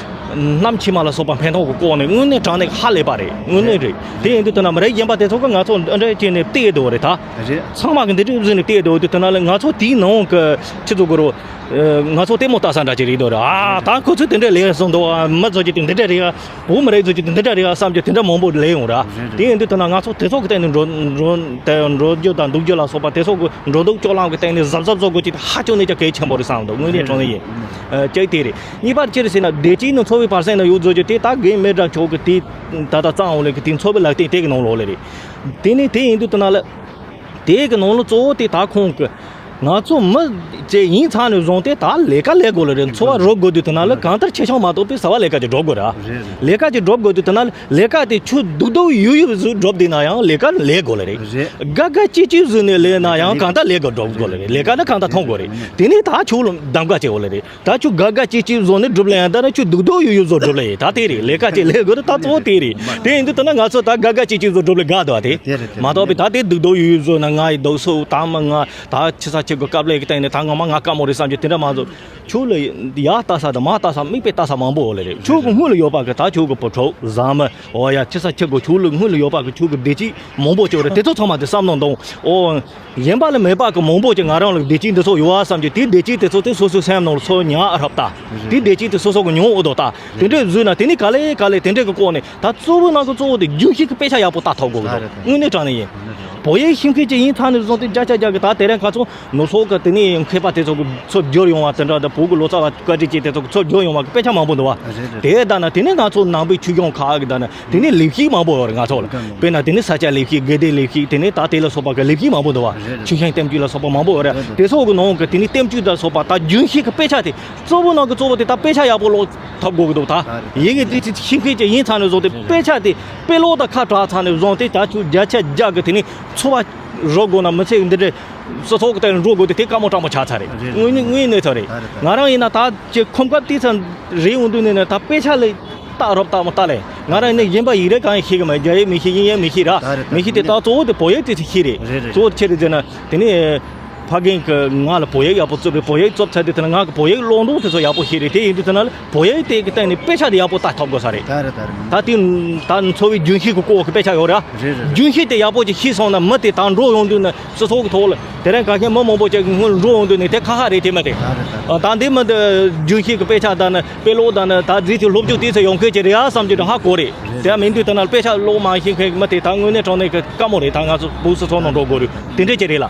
གནམ་ཕྱི་མ་ལ་སོགས་པ་ཕན་ཐོགས་ཀྱི་སྐོར་ནས་དངོས་གནས་དྲང་གནས་ཧ་ལས་པ་རེད། དངོས་གནས་རེད། དེ་ཡིན་དུས་ད་ན་མི་རབས་གཞོན་པ་དེ་ཚོ་གི་ང་ཚོ་འདི་འདྲ་བྱས་ནས་བལྟས་འདུག་རེད་ད། རེད། ཚང་མ་གི་འདི་འདྲ་བཟོས་ནས་བལྟས་འདུག་དུས་ད་ན་ལ་ང་ཚོ་དེའི་ནང་གི་ཁྱི་ཚོ་གི་རོ། ཨ་ང་ཚོ་ལྟད་མོ་ལྟ་ས་འདྲ་ཅིག་རེད་འདུག་ར། ཨ་ད་ཁོ་ཚོས་དེ་འདྲ་ལས་སོང་འདུག་ཨ་མི་ཚོ་ཅིག་དེ་འདི་འདྲ་རེད་ཨ། བོད་མི་རིགས་ཚོ་ཅིག་དེ་འདི་འདྲ་རེད་ཨ་བསམ་གྱི་དེ་འདྲ་མང་པོ་ལས་ཡོང་ར། རེད་རེད། དེ་ཡིན་དུས་ད་ན་ང་ཚོ་དེ་ཚོ་གི་སྟེང་ནས་འགྲོ་འགྲོ་དེ་འགྲོ་རྒྱུ་དང་འདུག་རྒྱུ་ལ་སོགས་པ་དེ་ཚོ་གི་འགྲོ་འདུག་སྤྱོད་ལམ་གི་སྟེང་ནས་གཟབ་གཟབ་བཟོ་དགོས་ཅིག་ཧ་ཅང་ནས་ཀྱང་གལ་ཆེན་པོ་རེད་བསམ་འདུག་དངོས་གནས་དྲང་གནས་ཡིན། ཨ་གཅིག་དེ་རེད། གཉིས་པར་ཅི་རེད་ཟེར་ན་བདེ་སྐྱིད་ནི་འཚོ་བའི་བར་གསེང་ན་ཡོད་བཟོ་རྒྱུ་དེ་ད་རྒན་སྨེ་སྒྲ་མཆོག་གི་དེ་ད་ལྟ་བརྩམས་འོང་ལེ་གི་དེ་འཚོ་བའི་ལག་རྟེན་དེ་གི་ནང་ལོགས་ལེ་རེད། དེ་ནས་དེ་ཡིན་དུས་ད་ན་ལ། དེ་གི་ནང་ལ་གཙོ་བོ་དེ་ད་ཁོང་གི་ང་ཚོ་མི་ཅིག་ཡིན་ཚར་ནས་བཟུང་སྟེ་ད་ལས་ཀ་ལས་དགོས་ལེ་རེད། འཚོ་བ་རོལ་དགོས་དུས་ད་ན་ལ་གང་ལྟར་ཁྱི་ཤིང་མ་གཏོགས་པའི་ཟ་བ་ལས་ཀ་ཅིག་སྒྲུབ་དགོས་ར། རེད་རེད། ལས་ཀ་ཅིག་སྒྲུབ་དགོས་དུས་ད་ན་ལས་ཀ་དེ་ཆུ་སྡུག་སྡུག་ཡུག་ཡུག་བཟོས་སྒྲུབ་བསྡད་ན་ཡང་ལས་ཀ་ལས་དགོས་ལེ་རེད། རེད། དགའ་དགའ་སྐྱིད་སྐྱིད་བཟོས་ནས་ལས་ན་ཡང་གང་ལྟར་ལས་ཀ་སྒྲུབ་དགོས་ལེ་རེད། ལས་ཀ་ནི་གང་ལྟར་མཐོང་དགོས་རེད། དེ་ནས་ད་ཆུ་ལ་གདམ་ག་བྱེད་དགོས་ལེ་རེད། ད་ཁྱོད་དགའ་དགའ་སྐྱིད་སྐྱིད་བཟོ་ནས་སྒྲུབ་ལེ་ཡང་ད་ནི་ཁྱོད་སྡུག་སྡུག་ཡུག་ཡུག་བཟོ་སྒྲུབ་ལེ་ཡིན། ད་དེ་རེད། ལས་ཀ་ཅིག་ལས་དགོས་ད་གཙོ་བོ་དེ་རེད། དེ་ཡིན་དུས་ད་ན་ང་ཚོ་ད་དགའ་དགའ་སྐྱིད་སྐྱིད་བཟོ་སྒྲུབ་ལེ་དགའ་འདུག་དེ་མ་གཏོགས་པའི་ད་དེ་སྡུག་སྡུག་ཡུག་ཡུག་བཟོ་ན་ང་ཡི་སྡུག་སོ་ད་མ་ང་ད་ཁྱི་ས་ཁྱི་གི་དཀའ་ལས་ཀྱི་སྟེང་ནས་ད་ང་མ་ང་དཀའ་མོ་རེད་བསམ་གྱི་དེ་འདྲ་མ་བཟོ། ཁྱོད་ལ་ཡ་ལྟ་ས་དང་མ་ལྟ་ས་མིག་དཔེ་ལྟ་ས་མང་པོ་ཡོད་ལེ་རེད། ཁྱོད་ཀྱི་སྔོན་ལ་ཡོད་པ་གི་ད་ཁྱོད་ཀྱི་བུ་ཕྲུག་བཟའ་མི་འོ་ཡ་ཁྱི་ས་ཁྱི་གི་ཁྱོད་ལ་སྔོན་ལ་ཡོད་པ་གི་ཁྱོད་ཀྱི་བདེ་སྐྱིད་མང་པོ་ཅིག་ཡོད་རེད། དེ་ཚོ་ཚང་མ་དེ་བསམ་བློ་འདོང་ཨོ། གཞན་པ་ལ་མེད་པ་གི་མང་པོ་ཅིག་ང་རང་ལ་བདེ་སྐྱིད་འདི་ཚོ་ཡོད་བ་བསམ་གྱི་དེ་བདེ་སྐྱིད་དེ་ཚོ་དེ་སོ་སོའི་སེམས་ནང་ལ་ཚོར་མྱོང་ཨ་རབ་ལྟ། དེ་བདེ་སྐྱིད་དེ་སོ་སོ་གི་མྱོང་འོ་དོ་ལྟ། དེ་འདྲས་བཟོས་ན་དེ་ནི་ག་ལེ་ག་ལེ་དེ་འདྲས་གི་སྐོར་ནས་ད་གཙོ་བོ་ནང་གི་གཙོ་བོ་དེ་རྒྱུན་ཤེས་ཀྱི་དཔེ་ཆ་ཡག་པོ་ལྟ་ཐུབ་དགོས་ཀྱི་འདུག་དངོས་གནས་དྲང་གནས་ཡིན། བོད་ཡིག་ཤེས་མཁན་ཅིག་ཡིན་ཚར་ནས་བཟུང་སྟེ་བརྒྱ་ཆ་བརྒྱ་གི་ད་དེ་རིང་ཁ་སང་ནུབ་ཕྱོགས་ཀྱི་དེ་ནས་མཁས་པ་དེ་ཚོ་གི་ཚུར་བསྒྱུར་ཡོང་བ་དེ་འདྲ་དང་བོད་ཀྱི་ལོ་ཙཱ་བ་བཀའ་དྲིན་ཅན་དེ་ཚོ་གི་ཚུར་བསྒྱུར་ཡོང་བ་གི་དཔེ་ཆ་མང་པོ་འདུག་བ། དེ་ལྟ་ན་དེ་ནས་ང་ཚོ་ནང་པའི་ཆོས་སྐྱོང་ཁག་གི་ལྟ་ན། དེ་ནས་ལས་བྱེད་མང་པོ་ཡོད་རེད་ང་ཚོ་ལ། དཔེར་ན་དེ་ནས་ས་སྐྱ་ལས་བྱེད། དགེ་ལྡན་ལས་བྱེད། དེ་ནས་ད་དེ་ལ་སོགས་པ་གི་ལས་བྱེད་མང་པོ་འདུག་བ། ཆོས་ཞིང་བསྟན་བཅོས་ལ་སོགས་པ་མང་པོ་ཡོད་རེད། དེ་ཚོ་གི་ནང་གི་དེ་ནས་བསྟན་བཅོས་དང་སོགས་པ་ད་རྒྱུན་ཤེས་ཀྱི་དཔེ་ཆ་དེ་གཙོ་བོ་ནང་གི་གཙོ་བོ་དེ་ད་དཔེ་ཆ་ཡག་པོ་ཀློག་ཐུབ་དགོས་ཀྱི་འདུག་ད་ཡིན་གྱི་དེ་ཤེས་མཁན་ཅིག་ཡིན་ཚར་ནས་བཟུང་སྟེ་དཔེ་ཆ་དེ་དཔེ་ཀློག་དང་ཁ་གྲག་ཚར་ནས་བཟུང་སྟེ་ད་ཁྱོད་བརྒྱ་ཆ་བརྒྱ་གི་དེ་ནས་འཚོ་བ་རོལ་དགོས་ན་མི་ཚེ་འདི་འདྲའི་སྤྱི་ཚོགས་ཀྱི་སྟེང་འགྲོ་དགོས་དེ་དེ་དཀའ་མོ་སྤྲང་མོ་ཆགས་ཚར་རེད། དངོས་གནས་དངོས་གནས་ཚོ་རེད། ང་རང་ཡིན་ན་ད་ཅིག་ཁོམ་སྐབས་དེ་ཚོ་རེད་འོང་དུས་ནས་ནས་ད་དཔེ་ཆ་ལས། ལྟ་རོབ་ལྟ་མོ་ལྟ་ལེ། ང་རང་ནི་གཞན་པ་ཡིག་རིགས་གང་ཡང་ཤེས་གི་མེད། རྒྱ་ཡིག་མི་ཤེས། དབྱིན་ཡིག་མི་ཤེས་ར། ད་རེད་ད་མི་ཤེས་དེ་རེད། ད་གཙོ་བོ་དེ་བོད་ཡིག་དེ་ཚོ་ཤེས་རེད། རེད་རེད། གཙོ་བོ་དེ་ཆི་རེད་ཟེར་ན་དེ་ནི་ ཕ་རྒན་གྱིས་ང་ལ་བོད་ཡིག་ཡག་པོ་བཙུགས་པས། བོད་ཡིག་བཙུགས་ཚར་དུས་དེ་ན་ང་གི་བོད་ཡིག་ཀློག་འདོན་དེ་ཚོ་ཡག་པོ་ཤེས་རེད། དེ་ཡིན་དུས་དེ་ན་ལ་བོད་ཡིག་དེ་གི་སྟེང་ནས་དཔེ་ཆ་དེ་ཡག་པོ་ལྟ་ཐུབ་དགོས་ས་རེད། ད་རེད་ད་རེད། ད་དེ་ད་འཚོ་བའི་རྒྱུན་ཤེས་ཀྱི་སྐོར་གྱི་དཔེ་ཆ་ཡོད་རེད། རེད་རེད། རྒྱུན་ཤེས་དེ་ཡག་པོ་ཅིག་ཤེས་སོང་ན་མི་དེ་ད་འགྲོ་ཡོང་དུས་ན་སྤྱི་ཚོགས་ཀྱི་ཐོག་ལ་དེ་རིང་ག་ཤེད་མི་མང་པོ་ཅིག་གི་སྔོན་འགྲོ་ཡོང་དུས་ནས་དེ་ཁ་ཁ་རེད། དེ་མ་དེ་ད་རེད་ད་རེད། ད་འདི་མི་འདི་རྒྱུན་ཤེས་ཀྱི་དཔེ་ཆ་དང་ན་དཔེ་ཀློག་དང་ན་ད་རྫིས་ཐིག་སློབ་སྦྱོང་དེ་ཚོ་ཡོང་མཁན་ཅིག་རེད་ཨ་བསམ་གྱི་འདུག་ཧ་གོ་རེད། དེ་མིན་དུས་ད་ན་དཔེ་ཆ་ཀློག་མ་ཤེས་མཁན་མི་དེ་ད་དངོས་གནས་དྲང་གནས་ཀྱི་དཀའ་མོ་རེད། ད་ང་ཚོ་བོད་སྤྱི་ཚོགས་ནང་འགྲོ་དགོས་རེད། དེ་འདྲས་ཅིག་རེད་ལ།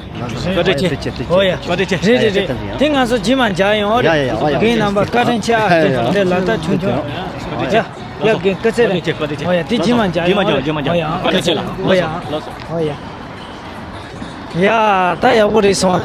བཀའ་དྲིན་ཆེ། ཨོ་ཡ། བཀའ་དྲིན་ཆེ། རེད་རེད་རེད། དེ་ང་ཚོ་རྗེས་མ་མཇལ་ཡོང་། ཨོ་ཡ་ཡ་ཡ། ཨོ་ཡ། རྒན་རྣམ་པ་བཀའ་དྲིན་ཆེ་ཨ། ཡ་ཡ་ཡ། དེ་ལ་ད་ཆུང་ཆུང་། ཡ་ཡ། རྒན་སྐུ་ཚེ་རིང་། ཨོ་ཡ། དེ་རྗེས་མ་མཇལ་ཡོང་། ཨོ་ཡ། ཨོ་ཡ། ཨོ་ཡ། ཡ་ད་ཡག་པོ་རེད་སོང་།